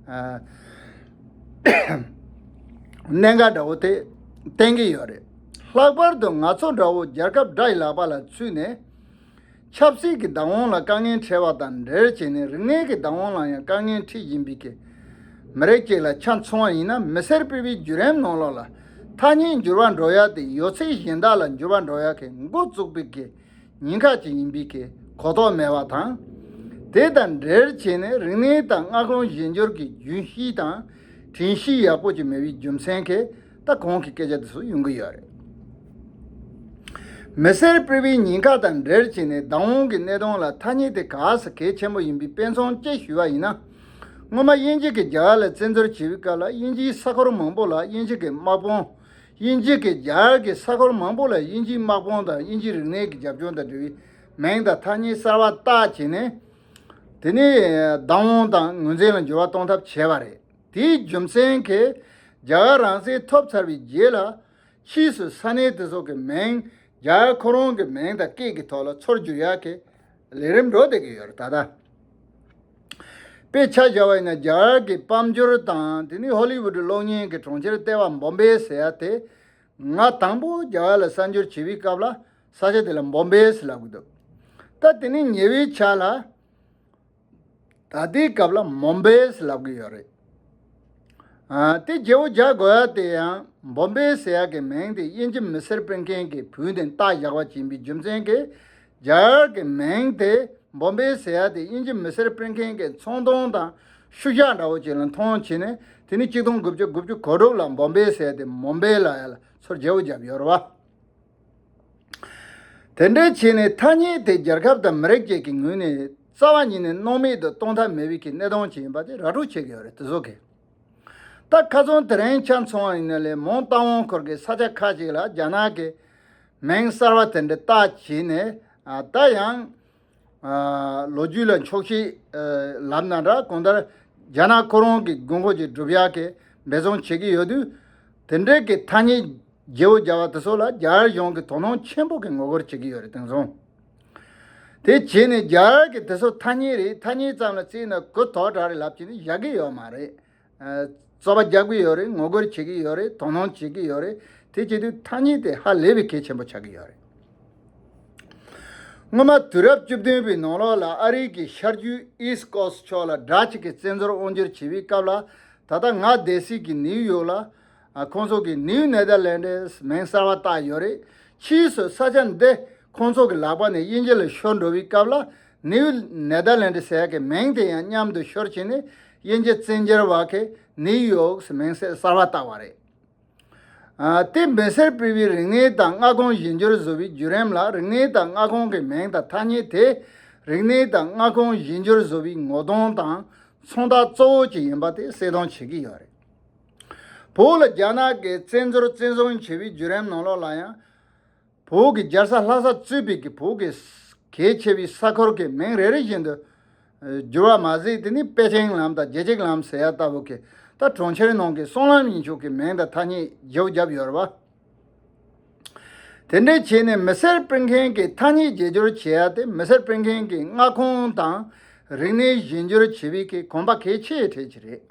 ཨ། གནད་འགག་འདྲ་བོ་དེ་བསྟན་གྱི་ཡོད་རེད། ལྷག་པར་དུ་ང་ཚོ་འདྲ་བོ་རྒྱལ་ཁབ་དགྲ་ཡི་ལག་པ་ལ་ཚུད་ནས། ཆབ་སྲིད་ཀྱི་བདག་དབང་ལ་དཀའ་ངལ་འཕྲད་པ་དང་འབྲེལ་བྱས་ནས། རིག་གནས་ཀྱི་བདག་དབང་ལ་ཡང་དཀའ་ངལ་འཕྲད་བཞིན་པའི་གི་མི་རིགས་ཅིག་ལ་ཆ་མཚོན་པ་ཡིན་ན། མི་སེར་སྤེལ་བའི་བརྒྱུད་རིམ་ནང་ལོགས་ལ་ཐ་སྙད་འགྱུར་བ་འགྲོ་ཡ་དེ་ཡོད་ཚད་གཞན་དག་ལ་འགྱུར་བ་འགྲོ་ཡ་གི་འགོ་བཙུགས་པའི་གི་ཉེན་ཁ་ཅིག་ཡིན་པའི་གི་གོ་རྟོགས་མེད་པ་དང་། དེ་དང་འབྲེལ་བྱས་ནས་རིག་གནས་དང་མངའ་ཁོངས་གཞན་འགྱུར་གྱི་རྒྱུན་ཤེས་དང་དྲན་ཤེས་ཡག་པོ་ཅིག་མེད་པའི་རྒྱུ་མཚན་གྱིས་ད་གོང་གི་སྐད་ཆ་དེ་ཚོ་ཡོང་གི་ཡོད་རེད། མི་སེར་སྤེལ་བའི་ཉེན་ཁ་དང་འབྲེལ་བྱས་ནས་བདག་དབང་གི་གནད་དོན་ལ་ཐ་སྙད་དེ་ག་ས་གལ་ཆེན་པོ་ཡིན་པའི་དཔེ་མཚོན་གཅིག་ཞུས་པ་ཡིན་ན། སྔོན་མ་དབྱིན་ཇི་གིས་རྒྱ་གར་ལ་བཙན་འཛུལ་བྱེད་པའི་སྐབས་ལ། དབྱིན་ཇིའི་ས་ཁུལ་མང་པོ་ལ་དབྱིན་ཇི་གི་དམག་དཔུང་། དབྱིན་ཇི་གིས་རྒྱ་གར་གྱི་ས་ཁུལ་མང་པོ་ལ་དབྱིན་ཇིའི་དམག་དཔུང་དང་དབྱིན་ཇིའི་རིག་གནས་ཀྱི་རྒྱབ་ལྗོངས་དང་འབྲེལ་བའི་མིང་དང་ཐ་སྙད་གསར་པ་བཏགས་བྱས་ནས། དེ་ནས་བདག་དབང་དང་ངོས་འཛིན་ལ་འགྱུར་བ་གཏོང་ཐབས་བྱས་པ་རེད། དེའི་རྒྱུ་མཚན་གྱིས་རྒྱ་གར་རང་བཙན་ཐོབ་ཚར་བའི་རྗེས་ལ། ཕྱིས་སུ་ས་གནས་དེ་ཚོ་གི་མིང་རྒྱ་གར་ཁོ་རང་གི་མིང་དང་སྐད་ཀྱི་ཐོག་ལ་ཚུར་བསྒྱུར་ཡག་གི་ལས་རིམ་འགྲོ་བསྡད་ཀྱི་ཡོད་རེད་ད་ལྟ། དཔེ་ཆ་བཞག་པ་ཡིན་ན། རྒྱ་གར་གྱི་དཔལ་འབྱོར་དང་། དེ་ནས་ཧོ་ལི་ཝུད་གློག་བརྙན་གྱི་གྲོང་ཁྱེར་ལྟེ་བ་འབོམ་བེ་ཟེར་ཡ་དེ། ང་དང་པོ་རྒྱ་གར་ལ་གསར་འབྱོར་བྱེད་པའི་སྐབས་ལ་ས་ཆ་དེ་ལ་འབོམ་བེ་ཟེར་ལབ་ཀྱི་འདུག་ད་དེ་ནས་ཉེ་བའི་ཆར་ལ། ད་ལྟའི་སྐབས་ལ་མོམ་བེ་ཟེར་ལབ་ཀྱི་ཡོད་རེད། ཨ། དེ་བརྗེ་བོ་རྒྱག་དགོས་ཡ་དེ་ཡང་། འབོམ་བེ་ཟེར་ཡ་གི་མིང་དེ་དབྱིན་ཇི་མི་སེར་སྤེལ་མཁན་གྱིས་བོས་ནས་བཏགས་བཞག་པ་ཅིག་ཡིན་པའི་རྒྱུ་མཚན་གྱིས། རྒྱ་གར་གྱི་མིང་དེ་འབོམ་བེ་ཟེར་ཡ་དེ་དབྱིན་ཇི་མི་སེར་སྤེལ་མཁན་གྱི་ཚོང་དོན་དང་ཤུལ་བཞག་འདྲ་བོ་ཅིག་ལ་མཐོང་བྱས་ནས། དེ་ནས་གཅིག་སྟོང་དགུ་བརྒྱ་དགུ་བཅུ་གོ་དྲུག་ལ་འབོམ་བེ་ཟེར་ཡ་དེ་མོམ་བེ་ལབ་ཡ་ལ་ཚུར་བརྗེ་བོ་བརྒྱབ་ཡོད་རེད་བ། དེ་འདྲའི་བྱས་ནས་ཐ་སྙད་དེ་རྒྱལ་ཁབ་དང་མི་རིགས་ཅིག་གི་ངོས་ནས་རྩ་བ་ཉིད་ནས་སྣང་མེད་དུ་གཏོང་ཐབས་མེད་པའི་གི་གནད་དོན་ཅིག་ཡིན་པ་དེ་ར་སྤྲོད་བྱེད་ཀྱི་ཡོད་རེད། དེ་ཚོ་གི། ད་ཁ་སང་དེ་རིང་ཆ་མཚོན་པ་ཡིན་ན་ལས། མོན་རྟ་དབང་ཁུལ་གྱི་ས་ཆ་ཁག་ཅིག་ལ་རྒྱ་ནག་གི་མིང་གསར་པ་དེ་འདྲ་བཏགས་བྱས་ནས། ཨ། ད་ཡང་། ཨ། ལོ་རྒྱུས་ལ་འཁྱོག་བཤད། ཨ། ལབ་ན་འདྲ། གང་ལྟར་རྒྱ་ནག་ཁོ་རང་གི་དགོས་མཁོ་ཅིག་སྒྲུབ་ཡག་གི་འབད་བརྩོན་བྱེད་ཀྱི་ཡོད་དུས། དེ་འདྲའི་གི་ཐ་སྙད་བརྗེ་བོ་བརྒྱབ་པ་དེ་ཚོ་ལ་རྒྱ་གར་གཞུང་གིས་དོ་སྣང་ཆེན་པོ་གིས་ངོ་རྒོལ་བྱེད་ཀྱི་ཡོད་རེད། དེང་སང་། དེ་བྱས་ནས་རྒྱ་གར་གྱིས་དེ་ཚོ་ཐ་སྙད་རེད། ཐ་སྙད་ཙམ་ལ་བརྩིས་ན་གུ་དོག་དྲགས་རེད་ལབ་བྱས་ནས་བཞག་གི་ཡོད་མ་རེད། ཨ། རྩོད་པ་རྒྱག་གི་ཡོད་རེད། ངོ་རྒོལ་བྱེད་ཀྱི་ཡོད་རེད། དོ་སྣང་བྱེད་ཀྱི་ཡོད་རེད། དེ་བྱེད་དུས་ཐ་སྙད་དེ་ཧ་ལས་པའི་གལ་ཆེན་པོ་ཆགས་ཀྱི་ཡོད་རེད། སྔོན་མ་དུས་རབས་བཅུ་བདུན་པའི་ནང་ལོགས་ལ་ཨ་རིའི་གི་ཤར་རྒྱུད་East Coast་ཕྱོགས་ལ་དགྲ་གཅིག་གིས་བཙན་འཛུལ་དབང་སྒྱུར་བྱེད་པའི་སྐབས་ལ། ད་ལྟ་ང་བསྡད་སའི་གི་ནིའུ་ཡོག་ལ། ཨ། ཁོང་ཚོ་གིས་New Netherlands་མིང་གསར་པ་བཏགས་ཡོད་རེད། ཕྱིས་སུ་ས་ཆ་འདི་ཁོང་ཚོ་གི་ལག་པ་ནས་དབྱིན་ཇི་ལ་ཤོར་འགྲོ་བའི་སྐབས་ལ། New Netherlands་ཟེར་ཡ་གི་མིང་དེ་ཡང་མཉམ་དུ་ཤོར་བྱས་ནས། དབྱིན་ཇི་བཙན་བྱོལ་བ་གིས་ནིའུ་ཡོག་མིང་གསར་པ་བཏགས་པ་རེད། ཨ། དེ་མི་སེར་སྤེལ་བའི་རིག་གནས་དང་མངའ་ཁོངས་གཞན་འགྱུར་བཟོ་བའི་བརྒྱུད་རིམ་ལ། རིག་གནས་དང་མངའ་ཁོངས་ཀྱི་མིང་དང་ཐ་སྙད་དེ་རིག་གནས་དང་མངའ་ཁོངས་གཞན་འགྱུར་བཟོ་བའི་ངོ་གདོང་དང་མཚོན་རྟགས་གཙོ་བོ་ཅིག་ཡིན་པ་དེ་གསལ་སྟོན་བྱེད་ཀྱི་ཡོད་རེད། བོད་ལ་རྒྱ་ནག་གིས་བཙན་འཛུལ་བཙན་བཟུང་བྱས་པའི་བརྒྱུད་རིམ་ནང་ལོགས་ལ་ཡང་། བོད་ཀྱི་རྒྱལ་ས་ལྷ་ས་གཙོས་པའི་གི་བོད་ཀྱི་གལ་ཆེ་བའི་ས་ཁུལ་གྱི་མིང་རེ་རེ་བཞིན་དུ་བསྒྱུར་བ་མ་ཟད། དེ་ནི་པེ་ཅིང་ལམ་དང་རྒྱལ་སྤྱིའི་ལམ་ཟེར་ཡ་ལྟ་བུ་གི་ད་གྲོང་ཁྱེར་ནང་གི་སྲང་ལམ་ཡིན་ཆོག་གི་མིང་དང་ཐ་སྙད་བསྒྱུར་བརྒྱབ་ཡོད་རེད་བ། དེ་འདྲས་བྱས་ནས་མི་སེར་སྤུན་མཁན་གྱི་ཐ་སྙད་བརྗེ་བསྒྱུར་བྱེད་ཡ་དེ་མི་སེར་སྤུན་མཁན་གྱི་མངའ་ཁོངས་དང་རིག་གནས་གཞན་འགྱུར་བྱེད་པའི་གི་གོམ་པ་གལ་ཆེ་གྲས་ཅིག་རེད།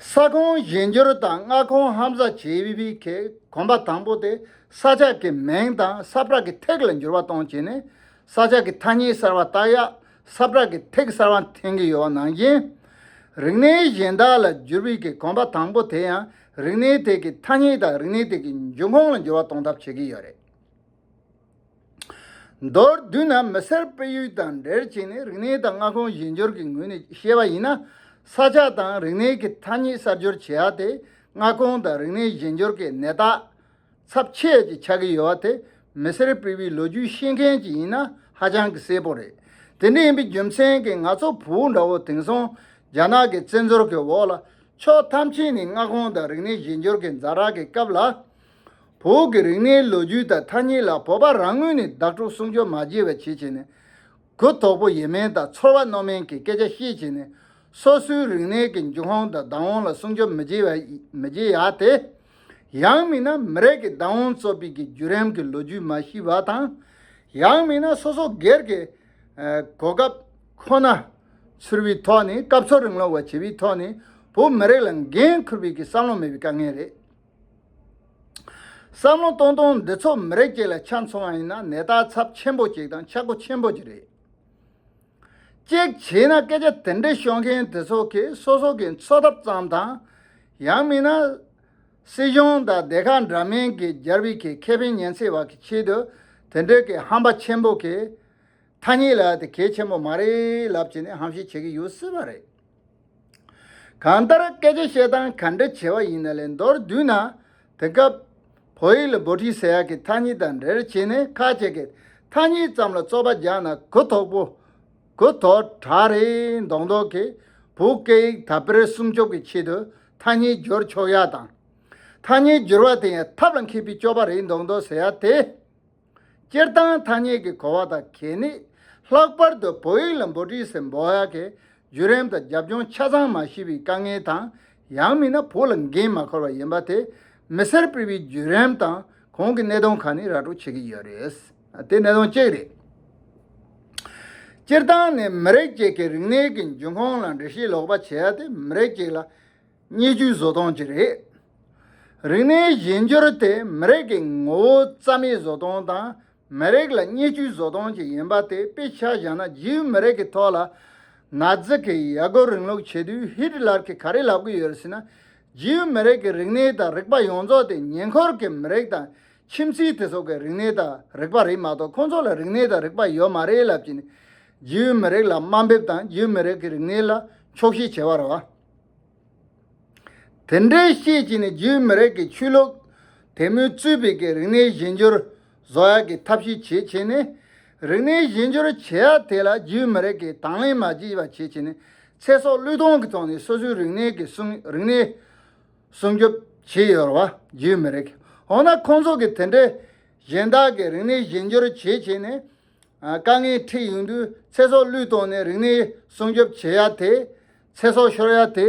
ས་ཁོངས་གཞན་འགྱུར་དང་མངའ་ཁོངས་ཧམ་ཟ་བྱེད་པའི་གི་གོམ་པ་དང་པོ་དེ་ས་ཆ་གི་མིང་དང་ས་བཀྲ་གི་ཐིག་ལ་འགྱུར་བ་གཏོང་བྱས་ནས་ས་ཆ་གི་ཐ་སྙད་གསར་བ་བཏགས་ཡ། ས་བཀྲ་གི་ཐིག་གསར་བ་འཐེན་གྱི་ཡོད་པ་ནང་བཞིན། རིག་གནས་གཞན་དག་ལ་བསྒྱུར་བའི་གི་གོམ་པ་དང་པོ་དེ་ཡང་རིག་གནས་དེ་གི་ཐ་སྙད་དང་རིག་གནས་དེ་གི་འབྱུང་ཁུངས་ལ་འགྱུར་བ་གཏོང་ཐབས་བྱེད་ཀྱི་ཡོད་རེད། མདོར་བསྡུས་ན་མི་སེར་སྤེལ་ཡུལ་དང་འབྲེལ་བྱས་ནས་རིག་གནས་དང་མངའ་ཁོངས་གཞན་འགྱུར་གྱི་ངོས་ནས་བཤད་པ་ཡིན་ན། ས་ཆ་དང་རིག་གནས་ཀྱི་ཐ་སྙད་གསར་སྒྱུར་བྱེད་ཡ་དེ་མངའ་ཁོངས་དང་རིག་གནས་གཞན་འགྱུར་གྱི་ནད་རྟགས་ཚབས་ཆེ་ཅིག་ཆགས་ཀྱི་ཡོད་པ་དེ་མི་སེར་སྤེལ་བའི་ལོ་རྒྱུས་ཤེས་མཁན་ཅིག་ཡིན་ན་ཧ་ཅང་གི་གསལ་པོ་རེད། དེ་འདྲ་ཡིན་པའི་རྒྱུ་མཚན་གྱིས་ང་ཚོ་བོད་འདྲ་བོ་དེང་སང་རྒྱ་ནག་གི་བཙན་འཛུལ་གྱི་འོག་ལ་ཕྱོགས་ཐམས་ཅད་ནས་མངའ་ཁོངས་དང་རིག་གནས་གཞན་འགྱུར་གྱི་ཛ་དྲག་གི་སྐབས་ལ། བོད་ཀྱི་རིག་གནས་ལོ་རྒྱུས་དང་ཐ་སྙད་ལ་བོད་པ་རང་ངོས་ནས་བདག་སྤྲོད་སྲུང་སྐྱོབ་མ་བྱས་པ་བྱས་བྱས་ནས། གུ་དོག་པོ་ཡིན་མིན་དང་ཚོར་བ་རྣོ་མིན་གྱི་སྐད་ཆ་བཤད་བྱས་ནས། སོ་སོའི་རིག་གནས་ཀྱི་འབྱུང་ཁུངས་དང་བདག་དབང་ལ་སྲུང་སྐྱོབ་མི་བྱེད་པ་མི་བྱེད་ཡ་དེ། ཡང་མིན་ན་མི་རིགས་ཀྱི་བདག་དབང་རྩོད་པའི་གི་བརྒྱུད་རིམ་གྱི་ལོ་རྒྱུས་མ་ཤེས་པ་དང་། ཡང་མིན་ན་སོ་སོ་སྒེར་གྱི་ཨ་གོ་སྐབས་ཁོ་ན་ཚུར་བའི་ཐོག་ནས་སྐབས་འཚོལ་རིང་ལུགས་པ་བྱེད་པའི་ཐོག་ནས་བོད་མི་རིགས་ལ་འགན་འཁུར་བའི་གི་བསམ་བློ་མེད་པའི་དཀའ་ངལ་རེད། བསམ་བློ་གཏོང་སྟངས་འདི་ཚོ་མི་རིགས་གཅིག་ལ་ཆ་མཚོན་པ་ཡིན་ན་ནད་རྟགས་ཚབས་ཆེན་པོ་གཅིག་དང་ཆག་སྒོ་ཆེན་པོ་གཅིག་རེད། གཅིག་བྱས་ན་སྐད་ཆ་དེ་འདྲ་ཤོད་མཁན་དེ་ཚོ་གིས་སོ་སོ་གི་འཚོ་ཐབས་ཙམ་དང་། ཡང་མིན་ན་སྲིད་གཞུང་དང་སྡེ་ཁག་འདྲ་མིན་གྱིས་སྦྱར་བའི་གི་ཁེ་ཕན་ཉེན་ཚད་བ་གི་ཆེད་དུ་དེ་འདྲའི་གི་ཧམ་པ་ཆེན་པོ་གིས། ཐ་སྙད་ལབ་ཡ་དེ་གལ་ཆེན་པོ་མ་རེད་ལབ་བྱས་ནས་ཧམ་བཤད་བྱེད་ཀྱི་ཡོད་སྲིད་པ་རེད། གང་ལྟར་སྐད་ཆ་བཤད་སྟངས་ག་འདྲ་བྱས་པ་ཡིན་ན་ལས་མདོར་བསྡུས་ན། དེང་སྐབས་བོད་ཡིག་ལ་འབོད་སྒྲིག་ཟེར་ཡ་གི་ཐ་སྙད་དང་འབྲེལ་བྱས་ནས་ཁ་ཅིག་གིས་ཐ་སྙད་ཙམ་ལ་བཙོག་པ་རྒྱག་ན་གུ་དོག་པོ། གུ་དོག་དྲག་རེད་མདོག་མདོག་གིས་བོད་སྐད་ཡིག་དར་སྤེལ་སྲུང་སྐྱོབ་ཀྱི་ཆེད་དུ་ཐ་སྙད་བསྒྱུར་ཆོག་ཡ་དང་། ཐ་སྙད་བསྒྱུར་བ་དེ་ཡང་ཐབས་ལ་མཁས་པའི་སྤྱོད་པ་རེད་མདོག་མདོག་ཟེར་ཡ་དེ། སྤྱིར་བཏང་ཐ་སྙད་ཀྱི་གོ་བ་དང་གལ་གནད། ལྷག་པར་དུ་བོད་ཡིག་ལ་འབོད་སྒྲིག་ཟེར་འབོད་ཡག་གི་བརྒྱུད་རིམ་དང་རྒྱབ་ལྗོངས་ཆ་ཚང་མ་ཤེས་པའི་དཀའ་ངལ་དང་། ཡང་མིན་ན་བོད་ལ་འགན་མ་འཁུར་བ་ཡིན་པ་དེ་མི་སེར་སྤེལ་བའི་བརྒྱུད་རིམ་དང་གོང་གི་གནད་དོན་ཁག་ནས་ར་སྤྲོད་བྱེད་ཀྱི་ཡོད་རེད། དེ་གནད་དོན་གཅིག་རེད། སྤྱིར་བཏང་ནས་མི་རིགས་གཅིག་གི་རིག་གནས་ཀྱི་འབྱུང་ཁུངས་ལ་འགྲེལ་བཤད་ལོག་པ་བྱེད་ཡ་དེ་མི་རིགས་གཅིག་ལ། བརྙས་བཅོས་བཟོ་སྟངས་ཅིག་རེད། རིག་གནས་གཞན་འགྱུར་དེ་མི་རིགས་ཀྱི་ངོ་བོ་རྩ་མེད་བཟོ་སྟངས་དང་མི་རིགས་ལ་བརྙས་བཅོས་བཟོ་སྟངས་ཅིག་ཡིན་པ་དེ་དཔེ་ཆ་བཞག་ན་རྒྱུས་མི་རིགས་ཀྱི་ཐོག་ལ་ནཱ་ཛི་གི་ཡ་རྒོལ་རིང་ལུགས་བྱེད་དུས་ཧིཊ་ལར་གྱིས་ག་རེ་ལབ་ཀྱི་ཡོད་རེད་ཟེར་ན། རྒྱུས་མི་རིགས་ཀྱི་རིག་གནས་དང་རིག་པ་ཡོངས་རྫོགས་དེ་ཉེ་འཁོར་གྱི་མི་རིགས་དང་ཁྱིམ་མཚེས་དེ་ཚོ་གི་རིག་གནས་དང་རིག་པ་རེད་མ་གཏོགས་ཁོང་ཚོ་ལ་རིག་གནས་དང་རིག་པ་ཡོད་མ་རེད་ལབ་ཀྱིན་རྒྱུས་མི་རིགས་ལ་དམའ་འབེབས་དང་རྒྱུས་མི་རིགས་ཀྱི་རིག་གནས་ལ་འཁྱོག་བཤད་བྱས་པ་རེད་བ། དེ་འདྲའི་བཤད་ཀྱིན་ནས་རྒྱུས་མི་རིགས་ཀྱི་ཆོས་ལུགས་དེ་མོས་གཙོས་པའི་གི་རིག་གནས་གཞན་འགྱུར་བཟོ་ཡག་གི་ཐབས་ཤེས་བྱེད་བྱས་ནས། རིག་གནས་གཞན་འགྱུར་བྱེད་ཡག་དེ་ལ་རྒྱུས་མི་རིགས་ཀྱིས་དང་ལེན་མ་བྱས་པ་བྱེད་བྱས་ནས་ཚེ་སྲོག་བློས་གཏོང་གི་ཐོག་ནས་སོ་སོའི་རིག་གནས་ཀྱི་སྲུང་རིག་གནས་སྲུང་སྐྱོབ་བྱས་ཡོད་རེད་བ། རྒྱུས་མི་རིགས། འོ་ན་ཁོང་ཚོ་གི་དེ་འདྲའི་གཞན་དག་གི་རིག་གནས་གཞན་འགྱུར་བྱེད་བྱས་ནས། ཨ། དཀའ་ངལ་འཕྲད་ཡོང་དུས་ཚེ་སྲོག་བློས་བཏང་ནས་རིག་གནས་སྲུང་སྐྱོབ་བྱེད་ཡ་དེ། ཚེ་སྲོག་ཤོར་ཡ་དེ།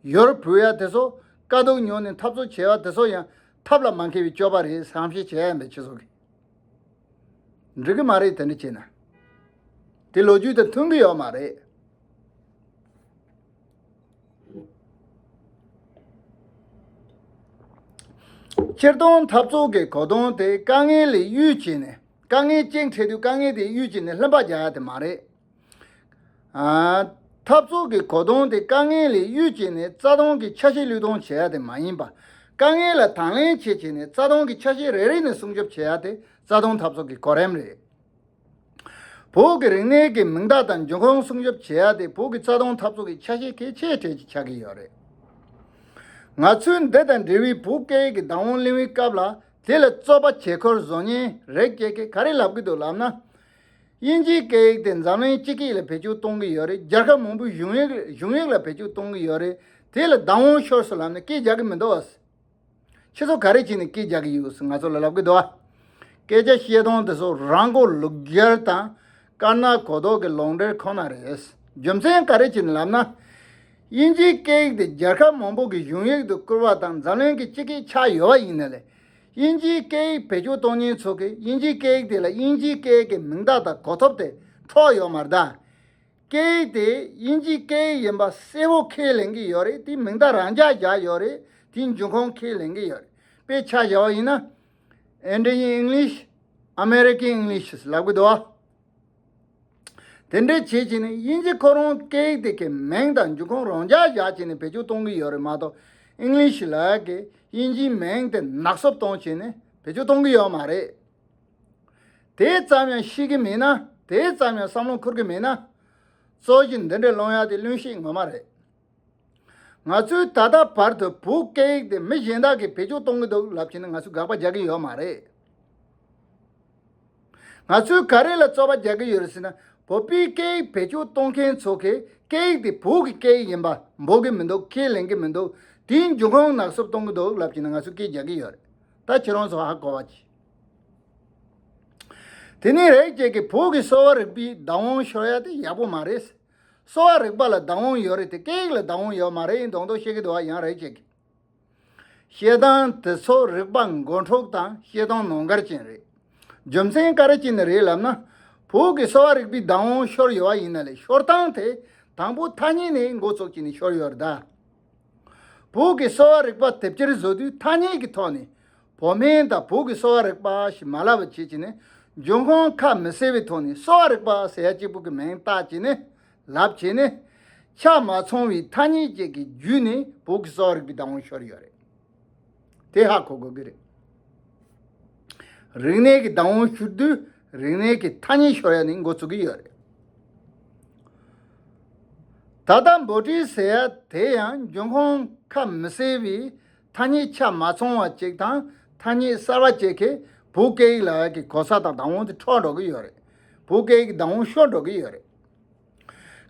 ཡུལ་བུད་ཡ་དེ་ཚོ་དཀའ་སྡུག་མྱོང་ནས་འཐབ་རྩོད་བྱེད་ཡ་དེ་ཚོ་ཡང་ཐབས་ལ་མ་མཁས་པའི་སྤྱོད་པ་རེད་བསམ་ཤེས་བྱེད་ཡ་མེད་ཁྱེད་ཚོ་གིས། འགྲིག་གི་མ་རེད་དེ་འདྲ་བྱས་ན། དེ་ལོ་རྒྱུས་དང་མཐུན་གི་ཡོད་མ་རེད། སྤྱིར་བཏང་འཐབ་རྩོད་ཀྱི་གོ་དོན་དེ་དཀའ་ངལ་ལས་གཡོལ་བྱས་ནས། དཀའ་ངལ་གཅིག་འཕྲད་དུས་དཀའ་ངལ་དེ་གཡོལ་བྱས་ནས་ལྷན་པ་རྒྱག་ཡ་དེ་མ་རེད། ཨ། འཐབ་རྩོད་ཀྱི་གོ་དོན་དེ་དཀའ་ངལ་ལས་གཡོལ་བྱས་ནས་རྩ་དོན་གྱི་ཆ་ཤས་བློས་གཏོང་བྱེད་ཡ་དེ་མ་ཡིན་པ། དཀའ་ངལ་ལ་དང་ལེན་བྱེད་བྱས་ནས་རྩ་དོན་གྱི་ཆ་ཤས་རེ་རེ་ནས་སྲུང་སྐྱོབ་བྱེད་ཡ་དེ་རྩ་དོན་འཐབ་རྩོད་ཀྱི་གོ་རིམ་རེད། བོད་ཀྱི་རིག་གནས་ཀྱི་མིང་བརྡ་དང་འབྱུང་ཁུངས་སྲུང་སྐྱོབ་བྱེད་ཡ་དེ་བོད་ཀྱི་རྩ་དོན་འཐབ་རྩོད་ཀྱི་ཆ་ཤས་གལ་ཆེ་གྲས་ཅིག་ཆགས་ཀྱི་ཡོད་རེད། ང་ཚོས་འདི་དང་འབྲེལ་བའི་བོད་སྐད་ཡིག་གི་བདག་དབང་གླེང་བའི་སྐབས་ལ་དེ་ལ་རྩོད་པ་བྱེད་ཁུལ་བཟོ་མཁན་རིགས་སྐྱེ་མཁན་ག་རེ་ལབ་ཀྱི་འདུག་ལབ་ན། དབྱིན་ཇིའི་སྐད་ཡིག་དེ་འཛམ་གླིང་སྤྱི་སྐད་ལ་བེད་སྤྱོད་གཏོང་གི་ཡོད་རེད། རྒྱལ་ཁབ་མང་པོའི་གཞུང་ཡིག་གཞུང་ཡིག་ལ་བེད་སྤྱོད་གཏོང་གི་ཡོད་རེད། དེ་ལ་བདག་དབང་ཤོར་སོང་ལབ་ནས་སྐད་རྒྱག་གི་མི་འདུག་ཨ། ཁྱེད་ཚོ་ག་རེ་བྱས་ནས་སྐད་རྒྱག་གི་ཡོད་ཟེར་ང་ཚོ་ལ་ལབ་གི་འདུག་ཨ། སྐད་ཆ་བཤད་སྟངས་དེ་ཚོ་རང་མགོ་ལུག་རྒྱལ་དང་དཀར་ནག་གོ་ལྡོག་གི་ལུང་འདྲེན་ཁོ་ན་རེད། རྒྱུ་མཚན་ག་རེ་བྱས་ནས་ལབ་ན། དབྱིན་ཇིའི་སྐད་ཡིག་དེ་རྒྱལ་ཁབ་མང་པོ་གི་གཞུང་ཡིག་ཏུ་བཀུར་བ་དང་འཛམ་གླིང་གི་སྤྱི་སྐད་ཆགས་ཡོད་པ་ཡིན་ན་ལས། དབྱིན་ཇིའི་སྐད་ཡིག་བེད་སྤྱོད་གཏོང་མཁན་ཚོ་གིས་དབྱིན་ཇིའི་སྐད་ཡིག་དེ་ལ་དབྱིན་ཇིའི་སྐད་ཡིག་གི་མིང་བརྡ་དང་གོ་ཐོབ་དེ་འཕྲོག་ཡོད་མ་རེད་ད། སྐད་ཡིག་དེ་དབྱིན་ཇིའི་སྐད་ཡིག་ཡིན་པ་གསལ་པོ་ཁས་ལེན་གྱི་ཡོད་རེད། དེའི་མིང་བརྡ་རང་འཇགས་བཞག་ཡོད་རེད། དེའི་འབྱུང་ཁུངས་ཁས་ལེན་གྱི་ཡོད་རེད། དཔེ་ཆ་བཞག་པ་ཡིན་ན། Indian English, American English ལབ་གི་འདུག་བ། དེ་འདྲའི་བྱེད་བྱས་ནས་དབྱིན་ཇི་ཁོ་རང་སྐད་ཡིག་དེ་གའི་མིང་དང་འབྱུང་ཁུངས་རང་འཇགས་བཞག་བྱས་ནས་བེད་སྤྱོད་གཏོང་གི་ཡོད་རེད་མ་གཏོགས། ཨིང་ལིཤ་ལབ་ཡག་གི་དབྱིན་ཇིའི་མིང་དེ་ནག་བསུབ་གཏོང་བྱས་ནས་བེད་སྤྱོད་གཏོང་གི་ཡོད་མ་རེད། དེ་ཙམ་ཡང་ཤེས་ཀྱི་མེད་ན། དེ་ཙམ་ཡང་བསམ་བློ་འཁོར་གྱི་མེད་ན། གཙོ་ཆེ་འདི་འདྲའི་སློང་ཡག་དེ་བླུན་བཤད་ངོ་མ་རེད། ང་ཚོས་ད་ལྟ་བར་དུ་བོད་སྐད་ཡིག་དེ་མི་གཞན་དག་གིས་བེད་སྤྱོད་གཏོང་གི་འདུག་ལབ་བྱས་ན་ང་ཚོས་དགག་པ་རྒྱག་གི་ཡོད་མ་རེད། ང་ཚོས་ག་རེ་ལ་བཙོག་པ་རྒྱག་གི་ཡོད་རེད་ཟེར་ན། བོད་པའི་སྐད་ཡིག་བེད་སྤྱོད་གཏོང་མཁན་ཚོ་གིས་སྐད་ཡིག་དེ་བོད་ཀྱི་སྐད་ཡིག་ཡིན་པ་འབོད་ཀྱི་མི་འདུག་ཁས་ལེན་གྱི་མི་འདུག་དེའི་འབྱུང་ཁུངས་ནག་བསུབ་གཏོང་གི་འདུག་ལབ་བྱས་ན་ང་ཚོས་སྐད་རྒྱག་གི་ཡོད་རེད། ད་ཁྱེད་རང་ཚོ་ཧ་གོ་བ་གྱིས། དེ་ནས་རེད་ཅེས་ཀྱི་བོད་ཀྱི་གསོ་བ་རིག་པའི་བདག་དབང་ཤོར་ཡ་དེ་ཡག་པོ་མ་རེད། གསོ་བ་རིག་པ་ལ་བདག་དབང་ཡོད་རེད་དེ་སྐད་ཡིག་ལ་བདག་དབང་ཡོད་མ་རེད་མདོག་མདོག་བཤད་ཀྱི་འདུག་བ། ཡང་རེད་ཅེས་ཀྱི། བཤད་སྟངས་དེ་ཚོ་རིག་པ་མགོ་འཁྲུག་དང་བཤད་སྟངས་ནོར་འགར་ཅན་རེད། རྒྱུ་མཚན་ག་རེ་བྱས་ནས་རེད་ལབ་ན། བོད་ཀྱི་གསོ་བ་རིག་པའི་བདག་དབང་ཤོར་ཡོད་པ་ཡིན་ན་ལས་ཤོར་སྟངས་དེ་དང་པོ་ཐ་སྙད་ནས་འགོ་བཙུགས་བྱས་ནས་ཤོར་ཡོད་རེད་ད། བོད་ཀྱི་གསོ་བ་རིག་པ་དེབ་སྐྱེལ་བཟོ་དུས་ཐ་སྙད་ཀྱི་ཐོག་ནས་བོད་སྨན་དང་བོད་ཀྱི་གསོ་བ་རིག་པ་ཞེས་མ་ལབ་པ་བྱས་བྱས་ནས་འབྱུང་ཁུངས་ཁ་མི་གསལ་བའི་ཐོག་ནས་གསོ་བ་རིག་པ་ཟེར་ཡ་གཅིག་པུ་གི་མིང་བཏགས་བྱས་ནས་ལབ་བྱས་ནས་ཆ་མ་ཚང་བའི་ཐ་སྙད་ཅིག་གི་བརྒྱུད་ནས་བོད་ཀྱི་གསོ་བ་རིག་པའི་བདག་དབང་ཤོར་ཡོད་རེད། དེ་ཧ་གོ་དགོས་ཀྱི་རེད། རིག་གནས་ཀྱི་བདག་དབང་ཤོར་དུས་རིག་གནས་ཀྱི་ཐ་སྙད་ཤོར་ཡ་ནས་འགོ་ཚུགས་ཀྱི་ཡོད་རེད། ད་ལྟ་འབོད་སྒྲའི་ཟེར་ཡ་དེ་ཡང་འབྱུང་ཁུངས་ཁ་མི་གསལ་བའི་ཐ་སྙད་ཆ་མ་ཚང་བ་ཅིག་དང་ཐ་སྙད་གསར་བ་ཅིག་གིས་བོད་སྐད་ཡིག་ལ་ཡ་གི་གོ་ས་དང་བདག་དབང་དེ་འཕྲོག་འགྲོ་གི་ཡོད་རེད། བོད་སྐད་ཡིག་གི་བདག་དབང་ཤོར་འགྲོ་གི་ཡོད་རེད།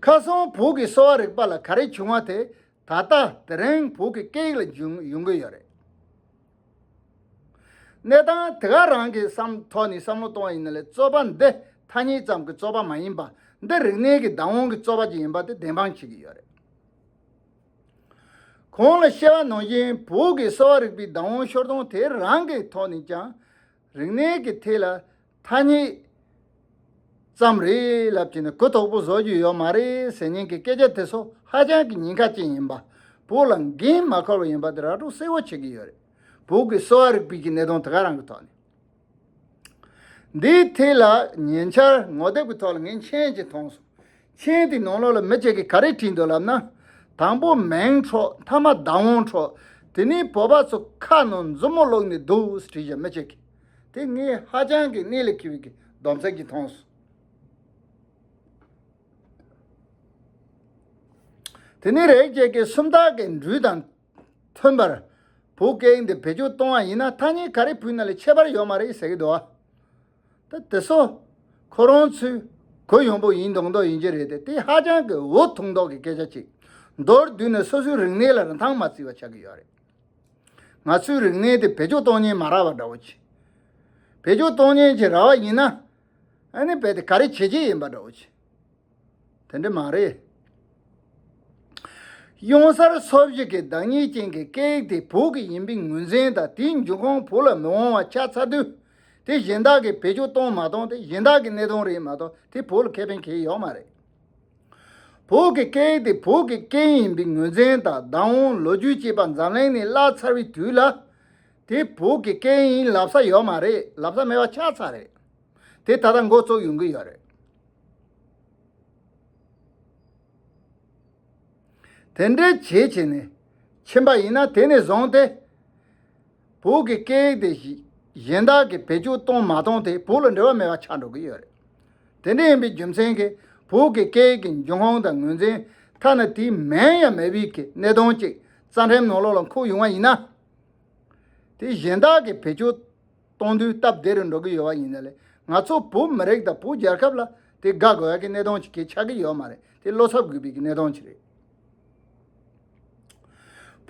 ཁ་སང་བོད་ཀྱི་གསོ་བ་རིག་པ་ལ་ག་རེ་བྱུང་བ་དེ་ད་ལྟ་དེ་རིང་བོད་ཀྱི་སྐད་ཡིག་ལ་འབྱུང་ཡོང་གི་ཡོད་རེད། གནས་སྟངས་དེ་ག་རང་གི་བསམ་ཐོག་ནས་བསམ་བློ་གཏོང་བ་ཡིན་ན་ལས་རྩོད་པ་འདི་ཐ་སྙད་ཙམ་གྱི་རྩོད་པ་མ་ཡིན་པ། འདི་རིག་གནས་ཀྱི་བདག་དབང་གི་རྩོད་པ་ཅིག་ཡིན་པ་དེ་བདེན་དཔང་བྱེད་ཀྱི་ཡོད་རེད། གོང་ལ་བཤད་པ་ནང་བཞིན་བོད་ཀྱི་གསོ་བ་རིག་པའི་བདག་དབང་ཤོར་སྟངས་དེ་རང་གི་ཐོག་ནས་ཀྱང་རིག་གནས་ཀྱི་ཐད་ལ་ཐ་སྙད་ཙམ་རེད་ལབ་བྱས་ནས་གུ་དོག་པོ་བཟོ་རྒྱུ་ཡོད་མ་རེད་ཟེར་མཁན་གྱི་སྐད་ཆ་དེ་ཚོ་ཧ་ཅང་གི་ཉེན་ཁ་ཅན་ཡིན་པ། བོད་ལ་འགན་མ་འཁུར་བ་ཡིན་པ་དེ་ར་སྤྲོད་གསལ་བོ་བྱེད་ཀྱི་ཡོད་རེད། བོད་ཀྱི་གསོ་བ་རིག་པའི་གི་གནད་དོན་དེ་ག་རང་གི་ཐོག་ནས། འདིའི་ཐད་ལ་ཉེ་ཆར་ངོ་དེབ་ཀྱི་ཐོག་ལ་ངས་མཆན་ཅིག་མཐོང་སོང་། མཆན་དེའི་ནང་ལོགས་ལ་མི་གཅིག་གིས་ག་རེ་བྲིས་འདུག་ལབ་ན། དང་པོ་མིང་འཕྲོག་མཐའ་མ་བདག་དབང་འཕྲོག་དེ་ནས་བོད་པ་ཚོ་ཁ་ནང་མཛུབ་མོ་བླུགས་ནས་སྡུག་ཟེར་བྲིས་བཞག་མི་གཅིག་གིས། དེ་ངས་ཧ་ཅང་གི་གནད་ལ་འཁེལ་བའི་གི་སྡོམ་ཚིག་ཅིག་མཐོང་སོང་། དེ་ནས་རེད་ཅེས་ཀྱི་སུམ་རྟགས་ཀྱི་འགྲོས་དང་མཐུན་པར་བོད་སྐད་འདི་བེད་སྤྱོད་གཏོང་བ་ཡིན་ན་ཐ་སྙད་ག་རེ་ཕུད་ན་ལས་ཁྱད་པར་ཡོད་མ་རེད་ཟེར་གྱི་འདུག་བ། ད་དེ་ཚོ་ཁོ་རང་ཚོའི་གོ་ཡོང་པོ་ཡིན་མདོག་མདོག་ཡིན་གྱི་རེད་དེ། དེ་ཧ་ཅང་གི་འུ་ཐུག་མདོག་གི་སྐད་ཆ་ཅིག་མདོར་བསྡུས་ནས་སོ་སོའི་རིག་གནས་ལ་རིན་ཐང་མ་བརྩི་བ་ཆགས་ཀྱི་ཡོད་རེད། ང་ཚོའི་རིག་གནས་དེ་བེད་སྤྱོད་གཏོང་མཁན་མ་རག་པ་འདྲ་བོ་ཅིག་བེད་སྤྱོད་གཏོང་མཁན་ཅིག་རག་པ་ཡིན་ན། ཨ་ནི་རྦད་དེ་ག་རེ་བྱེད་ཀྱི་ཡིན་པ་འདྲ་བོ་ཅིག་དེ་འདྲ་མ་རེད། གཡུང་གསར་སོ་བཞི་གི་བདག་ཉིད་ཅན་གྱི་སྐད་ཡིག་དེ་བོད་ཀྱི་ཡིན་པའི་ངོས་འཛིན་དང་དེའི་འབྱུང་ཁུངས་བོད་ལ་མི་འོང་བ་ཆགས་ཚར་དུས། དེ་གཞན་དག་གིས་བེད་སྤྱོད་གཏོང་མ་གཏོང་དེ་གཞན་དག་གི་གནད་དོན་རེད་མ་གཏོགས་དེ་བོད་ལ་ཁེ་ཕན་གང་ཡང་ཡོད་མ་རེད། བོད་ཀྱི་སྐད་ཡིག་དེ་བོད་ཀྱི་སྐད་ཡིན་པའི་ངོས་འཛིན་དང་བདག་དབང་ལོ་རྒྱུས་བཅས་པ་འཛམ་གླིང་ནས་བརླག་ཚར་བའི་དུས་ལ། དེ་བོད་ཀྱི་སྐད་ཡིན་ལབ་ས་ཡོད་མ་རེད། ལབ་ས་མེད་པ་ཆགས་ཚར་རེད། དེ་ད་ལྟ་འགོ་བཙུགས་ཡོང་གི་ཡོད་རེད། དེ་འདྲའི་བྱས་བྱས་ནས་ཕྱིན་པ་ཡིན་ན་དེ་ནས་བཟུང་སྟེ། བོད་ཀྱི་སྐད་ཡིག་དེ་གཞན་དག་གིས་བེད་སྤྱོད་གཏོང་མ་གཏོང་དེ་བོད་ལ་འབྲེལ་བ་མེད་པ་ཆགས་འགྲོ་གི་ཡོད་རེད། དེ་འདྲ་ཡིན་པའི་རྒྱུ་མཚན་གྱིས་བོད་ཀྱི་སྐད་ཡིག་གི་འབྱུང་ཁུངས་དང་ངོས་འཛིན། ཐ་ན་དེའི་མིང་ཡང་མེད་པའི་གི་གནད་དོན་ཅིག་རྩ་ཁྲིམས་ནང་ལོགས་ལ་འཁོད་ཡོང་བ་ཡིན་ན། དེ་གཞན་དག་གིས་བེད་སྤྱོད་གཏོང་དུས་སྟབས་བདེ་རུ་འགྲོ་གི་ཡོད་པ་ཡིན་ན་ལས། ང་ཚོ་བོད་མི་རིགས་དང་བོད་རྒྱལ་ཁབ་ལ་དེ་དགའ་དགོས་ཡ་གི་གནད་དོན་ཅིག་གི་ཆགས་ཀྱི་ཡོད་མ་རེད། དེ་བློ་འཚབ་དགོས་པའི་གི་གནད་དོན་ཅིག་རེད།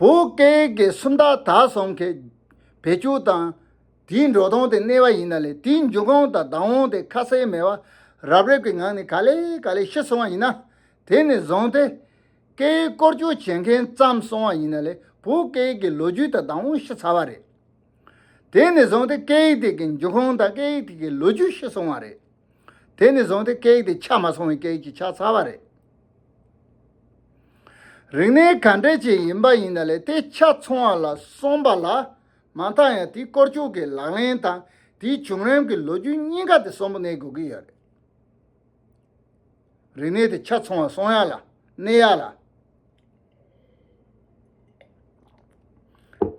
བོད་སྐད་ཡིག་གི་སུམ་རྟགས་དག་གསུམ་གྱི་བེད་སྤྱོད་དང་། དེའི་འགྲོ་སྟངས་དེ་གནས་པ་ཡིན་ན་ལས། དེའི་འབྱུང་ཁུངས་དང་བདག་དབང་དེ་ཁ་གསལ་མེད་པར་རབ་རིབ་ཀྱི་ངང་ནས་ག་ལེ་ག་ལེ་ཤི་སོང་བ་ཡིན་ན། དེ་ནས་བཟུང་སྟེ་སྐད་ཡིག་བཀོལ་སྤྱོད་བྱེད་མཁན་ཙམ་སོང་བ་ཡིན་ན་ལས། བོད་སྐད་ཡིག་གི་ལོ་རྒྱུས་དང་བདག་དབང་ཤི་ཚར་བ་རེད། དེ་ནས་བཟུང་སྟེ་སྐད་ཡིག་དེ་གི་འབྱུང་ཁུངས་དང་སྐད་ཡིག་དེ་གི་ལོ་རྒྱུས་ཤི་སོང་བ་རེད། དེ་ནས་བཟུང་སྟེ་སྐད་ཡིག་དེ་ཆགས་མ་སོང་བའི་སྐད་ཡིག་ཅིག་ཆགས་ཚར་བ་རེད། རིག་གནས་ག་འདྲ་ཅིག་ཡིན་པ་ཡིན་ན་ལས། དེ་ཆ་ཚང་བ་ལ་གསུངས་པ་ལ་མ་མཐའ་ཡང་དེའི་བཀོལ་སྤྱོད་ཀྱི་ལག་ལེན་དང་དེའི་བྱུང་རིམ་གྱི་ལོ་རྒྱུས་གཉིས་ཀ་དེ་གསོན་པོ་གནས་དགོས་ཀྱི་ཡོད་རེད། རིག་གནས་དེ་ཆ་ཚང་བ་གསུང་ཡག་ལ་གནས་ཡག་ལ།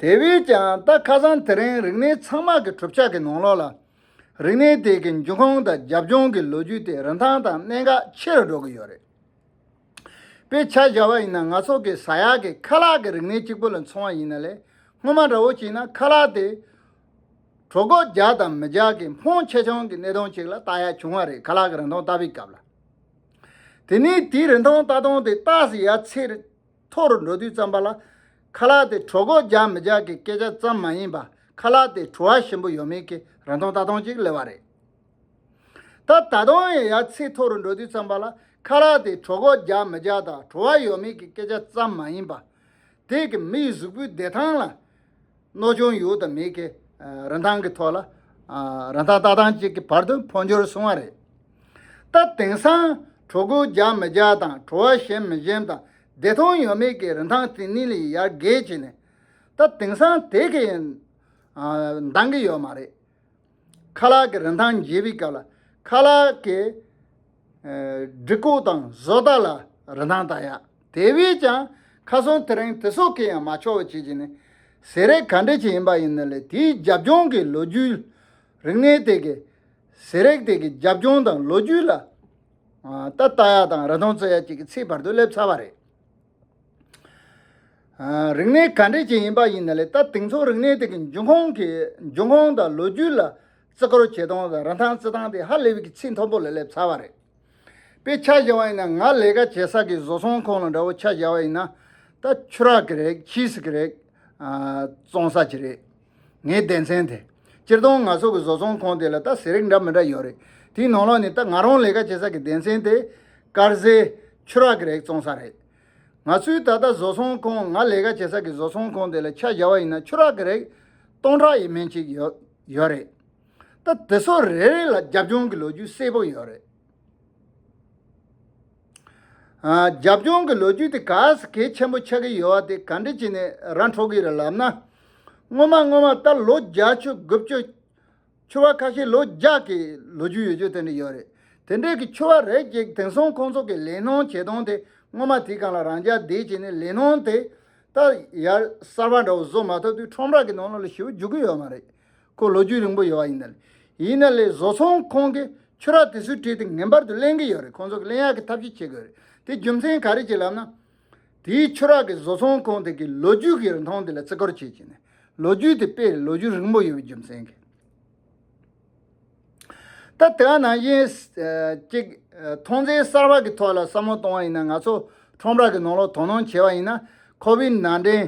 དེ་བས་ཀྱང་ད་ཁ་སང་དེ་རིང་རིག་གནས་ཚང་མ་གི་གྲུབ་ཆ་གི་ནང་ལོགས་ལ། རིག་གནས་དེ་གི་འབྱུང་ཁུངས་དང་རྒྱབ་ལྗོངས་ཀྱི་ལོ་རྒྱུས་དེ་རིན་ཐང་དང་གནད་འགག་ཆེ་རུ་འགྲོ་གི་ཡོད་རེད། དཔེ་ཆ་བཞག་པ་ཡིན་ན། ང་ཚོ་གི་ཟ་ཡག་གི་ཁ་ལག་གི་རིག་གནས་གཅིག་པུ་ལ་མཚོན་པ་ཡིན་ན་ལས། སྔོན་མ་འདྲ་བོ་བྱས་ན་ཁ་ལག་དེ་གྲོད་ཁོག་རྒྱགས་དང་མི་རྒྱགས་ཀྱི་ཕོན་ཆེ་ཆུང་གི་གནད་དོན་ཅིག་ལ་བལྟ་ཡག་བྱུང་བ་རེད། ཁ་ལག་གི་རིན་ཐང་བལྟ་བའི་སྐབས་ལ། དེ་ནས་དེའི་རིན་ཐང་ལྟ་སྟངས་དེ་ཏོག་ཙམ་ཡར་ཚད་མཐོ་རུ་འགྲོ་དུས་ཙམ་པ་ལ། ཁ་ལག་དེ་གྲོད་ཁོག་རྒྱགས་མི་རྒྱགས་ཀྱི་སྐད་ཆ་ཙམ་མ་ཡིན་པ། ཁ་ལག་དེ་བྲོ་བ་ཞིམ་པོ་ཡོད་མེད་ཀྱི་རིན་ཐང་ལྟ་སྟངས་ཅིག་སླེབས་པ་རེད། ད་ད་དུང་ཡང་ཡར་ཚད་མཐོ་རུ་འགྲོ་དུས་ཙམ་པ་ལ། ཁ་ལག་དེ་གྲོད་ཁོག་རྒྱགས་མི་རྒྱགས་དང་བྲོ་བ་ཡོད་མེད་ཀྱི་སྐད་ཆ་ཙམ་མ་ཡིན་པ། དེ་གི་མིའི་གཟུགས་པོའི་བདེ་ཐང་ལ་གནོད་སྐྱོན་ཡོད་དང་མེད་ཀྱི་རིན་ཐང་གི་ཐོག་ལ། རིན་ཐང་ལྟ་སྟངས་གཅིག་གི་བར་དུ་འཕོ་འགྱུར་སོང་བ་རེད། ད་དེང་སང་གྲོད་ཁོག་རྒྱགས་མི་རྒྱགས་དང་། བྲོ་བ་ཞིམ་མི་ཞིམ་དང་། བདེ་ཐང་ཡོད་མེད་ཀྱི་རིན་ཐང་དེ་གཉིས་ལ་ཡར་རྒྱས་བྱས་ནས། ད་དེང་སང་དེ་གི་འདང་གི་ཡོད་མ་རེད། ཁ་ལག་གི་རིན་ཐང་འཇལ་བའི་སྐབས་ལ། ཁ་ལག་གི་ཨ་སྒྲིག་གོས་དང་བཟོ་ལྟ་ལ་རིན་ཐང་བལྟ་ཡག་དེ་བས་ཀྱང་ཁ་སང་དེ་རིང་དེ་ཚོ་གི་ཡང་མ་ཆོག་པ་བྱེད་ཀྱི་ནི། ཟས་རིགས་ག་འདྲ་ཅིག་ཡིན་པ་ཡིན་ན་ལས། དེའི་རྒྱབ་ལྗོངས་ཀྱི་ལོ་རྒྱུས། རིག་གནས་དེ་གི་ཟས་རིགས་དེ་གི་རྒྱབ་ལྗོངས་དང་ལོ་རྒྱུས་ལ་ཨ་ད་ལྟ་ཡག་དང་རིན་ཐང་བརྩི་ཡག་ཅིག་གི་ཚད་བར་དུ་སླེབས་ཚར་བ་རེད། ཨ་རིག་གནས་ག་འདྲ་ཅིག་ཡིན་པ་ཡིན་ན་ལས། ད་དེང་སང་རིག་གནས་དེ་གི་འབྱུང་ཁུངས་ཀྱི་འབྱུང་ཁུངས་དང་ལོ་རྒྱུས་ལ་བརྩི་བཀུར་བྱེད་སྟངས་དང་རིན་ཐང་བརྩི་སྟངས་དེ་ཧ་ལས་པའི་གི་ཚད་མཐོན་པོ་ལ་སླེབས་ཚར་བ་རེད། དཔེ་ཆ་བཞག་པ་ཡིན་ན། ང་ལས་ཀ་བྱེད་ས་གི་བཟོ་ཚོང་ཁང་ལ་འདྲ་བོ་ཆ་བཞག་པ་ཡིན་ན། ད་ཆུ་རགས་ཀྱི་རེད། ཆི་སི་གི་རེད། ཨ་བཙོང་ས་ཅིག་རེད། ངའི་སྡེ་ཚན་དེ། སྤྱིར་བཏང་ང་ཚོ་གི་བཟོ་ཚོང་ཁང་དེ་ལ་ད་ཟས་རིགས་འདྲ་མི་འདྲ་ཡོད་རེད། དེའི་ནང་ལོགས་ནས་ད་ང་རང་ལས་ཀ་བྱེད་ས་གི་སྡེ་ཚན་དེ་དཀར་ཟས་ཆུ་རགས་ཀྱི་རིགས་བཙོང་ས་རེད། ང་ཚོའི་ད་ལྟ་བཟོ་ཚོང་ཁང་། ང་ལས་ཀ་བྱེད་ས་གི་བཟོ་ཚོང་ཁང་དེ་ལ་ཆ་བཞག་པ་ཡིན་ན། ཆུ་རགས་ཀྱི་རིགས་སྟོང་ཕྲག་ཡས་མས་ཅིག་ཡོད་ཡོད་རེད། ད་དེ་ཚོ་རེ་རེ་ལ་རྒྱབ་ལྗོངས་ཀྱི་ལོ་རྒྱུས་གསལ་པོ་ཡོད་རེད། ཨ་རྒྱབ་ལྗོངས་ཀྱི་ལོ་རྒྱུས་དེ་ག་ས་གལ་ཆེན་པོ་ཆགས་ཀྱི་ཡོད་པ་དེ་ག་འདྲ་བྱས་ནས་ར་འཕྲོད་ཀྱི་རེད་ལབ་ན། སྔོན་མ་སྔོན་མ་ད་ལོ་བརྒྱད་ཅུ་དགུ་བཅུ། ཕྱུ་པ་ཁ་ཤས་ལོ་བརྒྱ་གི་ལོ་རྒྱུས་ཡོད་རྒྱུ་དེ་འདྲ་ཡོད་རེད། དེ་འདྲའི་གི་ཕྱུ་པ་རིགས་ཅིག་དེང་སང་ཁོང་ཚོ་གི་ལས་སྣོན་བྱེད་སྟངས་དེ། སྔོན་མ་དེའི་སྒང་ལ་རང་འཇགས་བསྡད་བྱས་ནས་ལས་སྣོན་དེ་ད་ཡར་གསར་པ་འདྲ་བོ་བཟོ་མ་ཐུབ་དུས་ཁྲོམ་ར་གི་ནང་ལོགས་ལ་ཞེ་པོ་འཇུག་གི་ཡོད་མ་རེད། ཁོ་ལོ་རྒྱུས་རིང་པོ་ཡོད་པ་ཡིན་ན་ལས། ཡིན་ན་ལས་བཟོ་ཚོང་ཁང་གིས་ཕྱུ་པ་དེ་ཚོའི་གྲས་དེ་ངེས་པར་དུ་ལེན་གྱི་ཡོད་རེད། ཁོང་ཚོ་གིས་ལེན་ཡག་གི་ཐབས་ཤེས་བྱེད་དགོས་རེད། དེ་རྒྱུ་མཚན་ག་རེ་བྱས་ལབ་ན། དེའི་ཕྱུ་པ་གི་བཟོ་ཚོང་ཁང་དེ་གི་ལོ་རྒྱུས་ཀྱི་རིན་ཐང་དེ་ལ་བརྩི་བཀུར་བྱེད་ཀྱི་ནས། ལོ་རྒྱུས་དེ་དཔེ་ལོ་རྒྱུས་རིང་པོ་ཡོད་པའི་རྒྱུ་མཚན་གྱིས། ད་དེ་ག་ནང་བཞིན་ཨ་ཅིག་ཨ་ཐོན་རྫས་གསར་པ་གི་ཐོག་ལ་བསམ་བློ་གཏོང་བ་ཡིན་ན། ང་ཚོ་ཁྲོམ་ར་གི་ནང་ལོགས་དོ་སྣང་བྱས་པ་ཡིན་ན། ཁོ་བིད་ནང་བཞིན་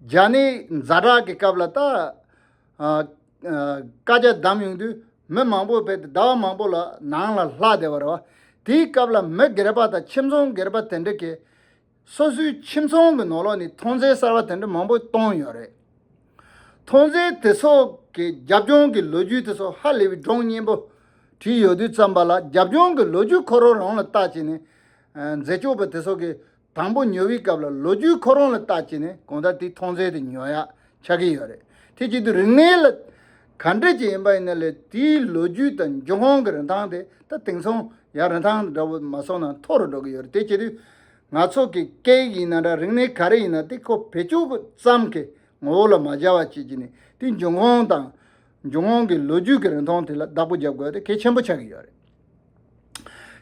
རྒྱ་ནད་ཛ་དྲག་གི་སྐབས་ལ་ད་ཨ་ཨ་བཀའ་རྒྱ་བསྡམས་ཡོང་དུས་མི་མང་པོ་བས་ཟླ་བ་མང་པོ་ལ་ནང་ལ་ལྷག་བསྡད་པ་རེད་བ། དེའི་སྐབས་ལ་མི་སྒེར་པ་དང་ཁྱིམ་ཚང་སྒེར་པ་དེ་འདྲ་གིས་སོ་སོའི་ཁྱིམ་ཚང་གི་ནང་ལོགས་ནས་ཐོན་རྫས་གསར་པ་དེ་འདྲ་མང་པོ་བཏོན་ཡོད་རེད། ཐོན་རྫས་དེ་ཚོ་གི་རྒྱབ་ལྗོངས་ཀྱི་ལོ་རྒྱུས་དེ་ཚོ་ཧ་ལས་པའི་སྒྲོམ་སྙན་པོ་བྲིས་ཡོད་དུས་ཙམ་པ་ལ། རྒྱབ་ལྗོངས་ཀྱི་ལོ་རྒྱུས་ཁོ་རང་རང་ལ་བལྟས་བྱས་ནས། ཨ་འཛད་སྤྱོད་པ་དེ་ཚོ་གིས་དང་པོ་ཉོ་བའི་སྐབས་ལ་ལོ་རྒྱུས་ཁོ་རང་ལ་བལྟས་བྱས་ནས་གང་ལྟར་དེའི་ཐོན་རྫས་དེ་ཉོ་ཡག་ཆགས་ཀྱི་ཡོད་རེད། དེ་བྱེད་དུས་རིག་གནས་ལ་ག་འདྲ་ཅིག་ཡིན་པ་ཡིན་ན་ལས། དེའི་ལོ་རྒྱུས་དང་འབྱུང་ཁུངས་ཀྱི་རིན་ཐང་དེ་ད་དེང་སང་ཡང་རིན་ཐང་འདྲ་བོ་མ་སོང་ན་མཐོ་རུ་འགྲོ་གི་ཡོད་རེད། དེ་བྱེད་དུས་ང་ཚོ་གི་སྐད་ཡིག་ཡིན་ན་འདྲ། རིག་གནས་ག་རེ་ཡིན་ན་དེ་ཁོ་བེད་སྤྱོད་ཙམ་གྱི་ངོ་བོ་ལ་མ་སྦྱར་བ་བྱེད་ཀྱི་ནས། དེའི་འབྱུང་ཁུངས་དང་འབྱུང་ཁུངས་ཀྱི་ལོ་རྒྱུས་ཀྱི་རིན་ཐང་དེ་ལ་བདག་པོ་རྒྱབ་དགོས་དེ་གལ་ཆེན་པོ་ཆགས་ཀྱི་ཡོད་རེད།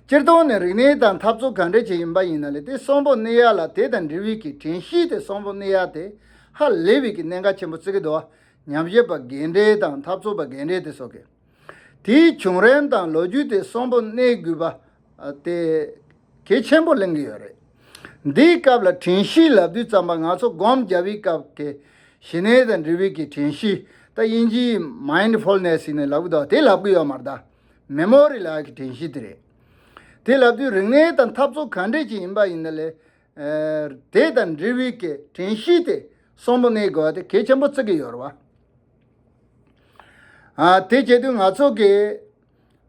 སྤྱིར་བཏང་ནས་རིག་གནས་དང་འཐབ་རྩོད་ག་འདྲ་ཅིག་ཡིན་པ་ཡིན་ན་ལས། དེ་གསོན་པོ་གནས་ཡག་ལ་དེ་དང་འབྲེལ་བའི་གི་དྲན་ཤེས་དེ་གསོན་པོ་གནས་ཡག་དེ་ཧ་ལས་པའི་གི་གནད་འགག་ཆེན་པོ་བརྩི་གི་འདུག་བ། ཉམས་ཞིབ་པ་རྒན་གྲས་དང་འཐབ་རྩོད་པ་རྒན་གྲས་དེ་ཚོ་གིས། དེའི་བྱུང་རིམ་དང་ལོ་རྒྱུས་དེ་གསོན་པོ་གནས་དགོས་པ་ཨ་དེ་གལ་ཆེན་པོ་གླེང་གི་ཡོད་རེད། འདིའི་སྐབས་ལ་དྲན་ཤེས་ལབ་དུས་ཙམ་པ་ང་ཚོ་སྒོམ་རྒྱག་པའི་སྐབས་ཀྱི་ཞི་གནས་དང་འབྲེལ་བའི་གི་དྲན་ཤེས། ད་དབྱིན་ཇིའི་མའིན་ཌི་ཕུལ་ནེ་སི་ཡིན་ནའི་ལབ་གི་འདུག་དེ་ལབ་གི་ཡོད་མ་རེད་ད། མེ་མོ་རི་ལབ་ཀྱི་དྲན་ཤེས་དེ་རེད། དེ་ལབ་དུས་རིག་གནས་དང་འཐབ་རྩོད་ག་འདྲས་ཅིག་ཡིན་པ་ཡིན་ན་ལས། ཨ། དེ་དང་འབྲེལ་བའི་གི་དྲན་ཤེས་དེ་གསོན་པོ་གནས་དགོས་པ་དེ་གལ་ཆེན་པོ་བརྩི་གི་ཡོད་རེད་བ། ཨ། དེ་བྱེད་དུས་ང་ཚོ་གི།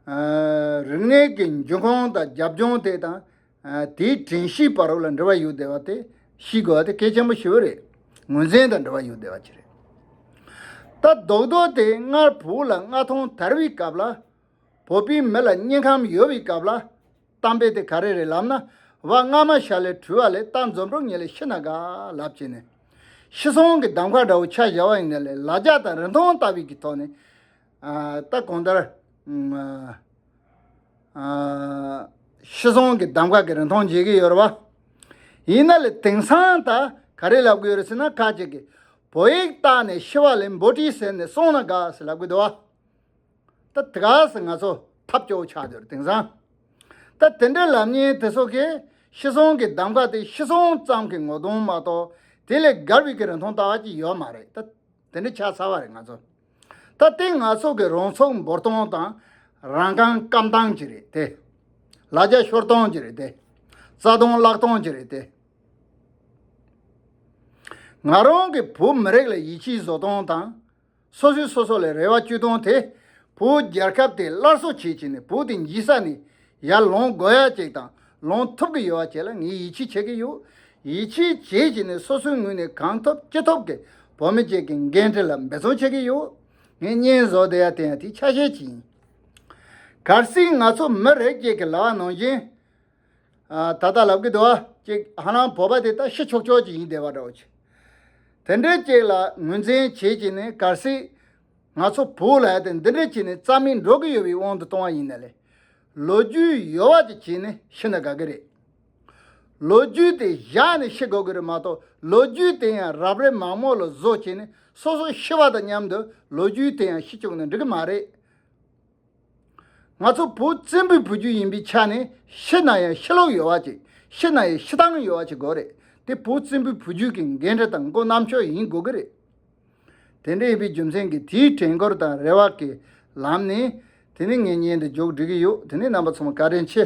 ཨ། རིག་གནས་ཀྱི་འབྱུང་ཁུངས་དང་རྒྱབ་ལྗོངས་དེ་དང་། ཨ། དེའི་དྲན་ཤེས་བར་ལ་འབྲེལ་བ་ཡོད་བསྡད་པ་དེ་ཤེས་དགོས་པ་དེ་གལ་ཆེན་པོ་ཞེ་པོ་རེད། ངོས་འཛིན་དང་འབྲེལ་བ་ཡོད་བསྡད་པ་ཅིག་རེད། ད་རྡོག་རྡོག་དེ་སྔར་བོད་ལ་མངའ་ཐང་དར་བའི་སྐབས་ལ། བོད་པའི་མི་ལ་དམྱལ་ཁམས་ཡོད་པའི་སྐབས་ལ། གཏམ་དཔེ་དེ་ག་རེ་རེད་ལབ་ན། བ་སྔ་མ་ཤ་ལས་བྲུལ་བ་ལས། རྟ་འཛོམས་རོགས་ཉིད་ལས་ཤི་ན་དགའ་ལབ་བྱས་ནས། ཤི་གསོན་གྱི་གདམ་ག་འདྲ་བོ་ཆ་བཞག་པ་ཡིན་ན་ལས་ལ་རྒྱ་དང་རིན་ཐང་ལྟ་བུའི་གི་ཐོག་ནས། ཨ། ད་གང་ལྟར། ཨ། ཤི་གསོན་གྱི་གདམ་ག་གི་རིན་ཐང་འཇལ་གྱི་ཡོད་རེད་བ། ཡིན་ན་ལས་དེང་སང་ད་ག་རེ་ལབ་གི་ཡོད་རེད་ཟེར་ན། ཁ་ཅིག་གིས་བོད་ཡིག་བལྟས་ནས་ཤི་བ་ལས་འབོལ་ཁྲིས་ཟས་ནས་གསོན་ན་དགའ་ཟེར་ལབ་གི་འདུག་བ། ད་དེ་ག་སེ་ང་ཚོ་ཐབས་སྐྱོ་བོ་ཆགས་བསྡད་རེད་དེང་སང་། ད་དེ་འདྲའི་ལབ་མཁན་དེ་ཚོ་གིས་ཤི་གསོན་གྱི་གདམ་ག་དེ་ཤི་སོང་ཙམ་གྱི་ངོ་གདོང་མ་གཏོགས་དེ་ལས་བརྒལ་བའི་གི་རིན་ཐང་ལྟ་བ་ཅིག་ཡོད་མ་རེད། ད་དེ་འདྲ་ཆགས་ཚར་བ་རེད་ང་ཚོ། ད་དེ་ང་ཚོ་གི་རང་ཚུགས་འབོར་སྟངས་དང་རང་རྐང་སྐམ་སྟངས་ཅིག་རེད་དེ། ལ་རྒྱ་ཤོར་སྟངས་ཅིག་རེད་དེ། རྩ་སྟོང་བརླག་སྟངས་ཅིག་རེད་དེ། ང་རང་གི་བོད་མི་རིགས་ལ་ཡིད་ཆེས་བཟོ་སྟངས་དང་། སོ་སོས་སོ་སོ་ལ་རེ་བ་བཅོལ་སྟངས་དེ། བོད་རྒྱལ་ཁབ་དེ་སླར་གསོ་བྱེད་བྱས་ནས་བོད་དེ་འཇིག་ས་ནས་ཡར་ལོངས་དགོས་ཡ་ཅིག་དང་ལོངས་ཐུབ་ཀྱི་ཡོད་པ་བཅས་ལ་ངས་ཡིད་ཆེས་བྱེད་ཀྱི་ཡོད། ཡིད་ཆེས་བྱེད་བྱས་ནས་སོ་སོའི་ངོས་ནས་གང་ཐུབ་ཅི་ཐུབ་ཀྱིས་བོད་མི་བཅས་ཀྱི་འགན་འཁྲི་ལ་འབད་བརྩོན་བྱེད་ཀྱི་ཡོད། ངས་བརྙན་བཟོ་བསྡད་ཡ་དེ་ཡང་དེའི་ཆ་ཤས་ཅིག་ཡིན། གལ་སྲིད་ང་ཚོ་མི་རིགས་གཅིག་གི་ལབ་པ་ནང་བཞིན། ཨ། ད་ལྟ་ལབ་ཀྱི་འདུག་བ། ཅིག་ཧ་ལམ་བོད་པ་དེ་ད་ཤི་ཆོག་ཆོག་ཅིག་ཡིན་བསྡད་པ་འདྲ་བོ་ཅིག་དེ་འདྲའི་ཅིག་ལ་ངོས་འཛིན་བྱེད་ཀྱི་ནས་གལ་སྲིད་ང་ཚོ་བོད་ལ་ཡ་དེ་འདི་འདྲ་བྱས་ནས་རྩ་མེད་འགྲོ་གི་ཡོད་པའི་དབང་དུ་གཏོང་བ་ཡིན་ན་ལས། ལོ་རྒྱུས་ཡོད་པ་ཅིག་བྱས་ནས་ཤི་ན་དགའ་གི་རེད། ལོ་རྒྱུས་དེ་བཞག་ནས་ཤི་དགོས་ཀྱི་རེད་མ་གཏོགས་ལོ་རྒྱུས་དེ་ཡང་རབ་རིབ་མག་མོག་ལ་བཟོ་བྱས་ནས་སོ་སོ་ཤི་བ་དང་མཉམ་དུ་ལོ་རྒྱུས་དེ་ཡང་ཤི་བཅུག་ན་འགྲིག་གི་མ་རེད། ང་ཚོ་བོད་བཙན་པོའི་བུ་རྒྱུད་ཡིན་པའི་ཆ་ནས་ཤི་ན་ཡང་ཤི་ལུགས་ཡོད་པ་ཅིག་ཤི་ན་ཡང་ཤི་སྟངས་ཡོད་པ་ཅིག་དགོས་རེད། དེ་བོད་བཙན་པོའི་བུ་རྒྱུད་ཀྱི་འགན་འཁྲི་དང་མགོ་རྣམ་ཅོག་ཡིན་དགོས་ཀྱི་རེད། དེ་འདྲ་ཡིན་པའི་རྒྱུ་མཚན་གྱིས་དེའི་དྲན་སྐུལ་དང་རེ་བ་གི་ལམ་ནས་དེ་ནས་ངས་བརྙན་འདི་མཇུག་སྒྲིལ་གྱི་ཡོད། དེ་ནས་རྣམ་པ་ཚང་མ་བཀའ་དྲིན་ཆེ།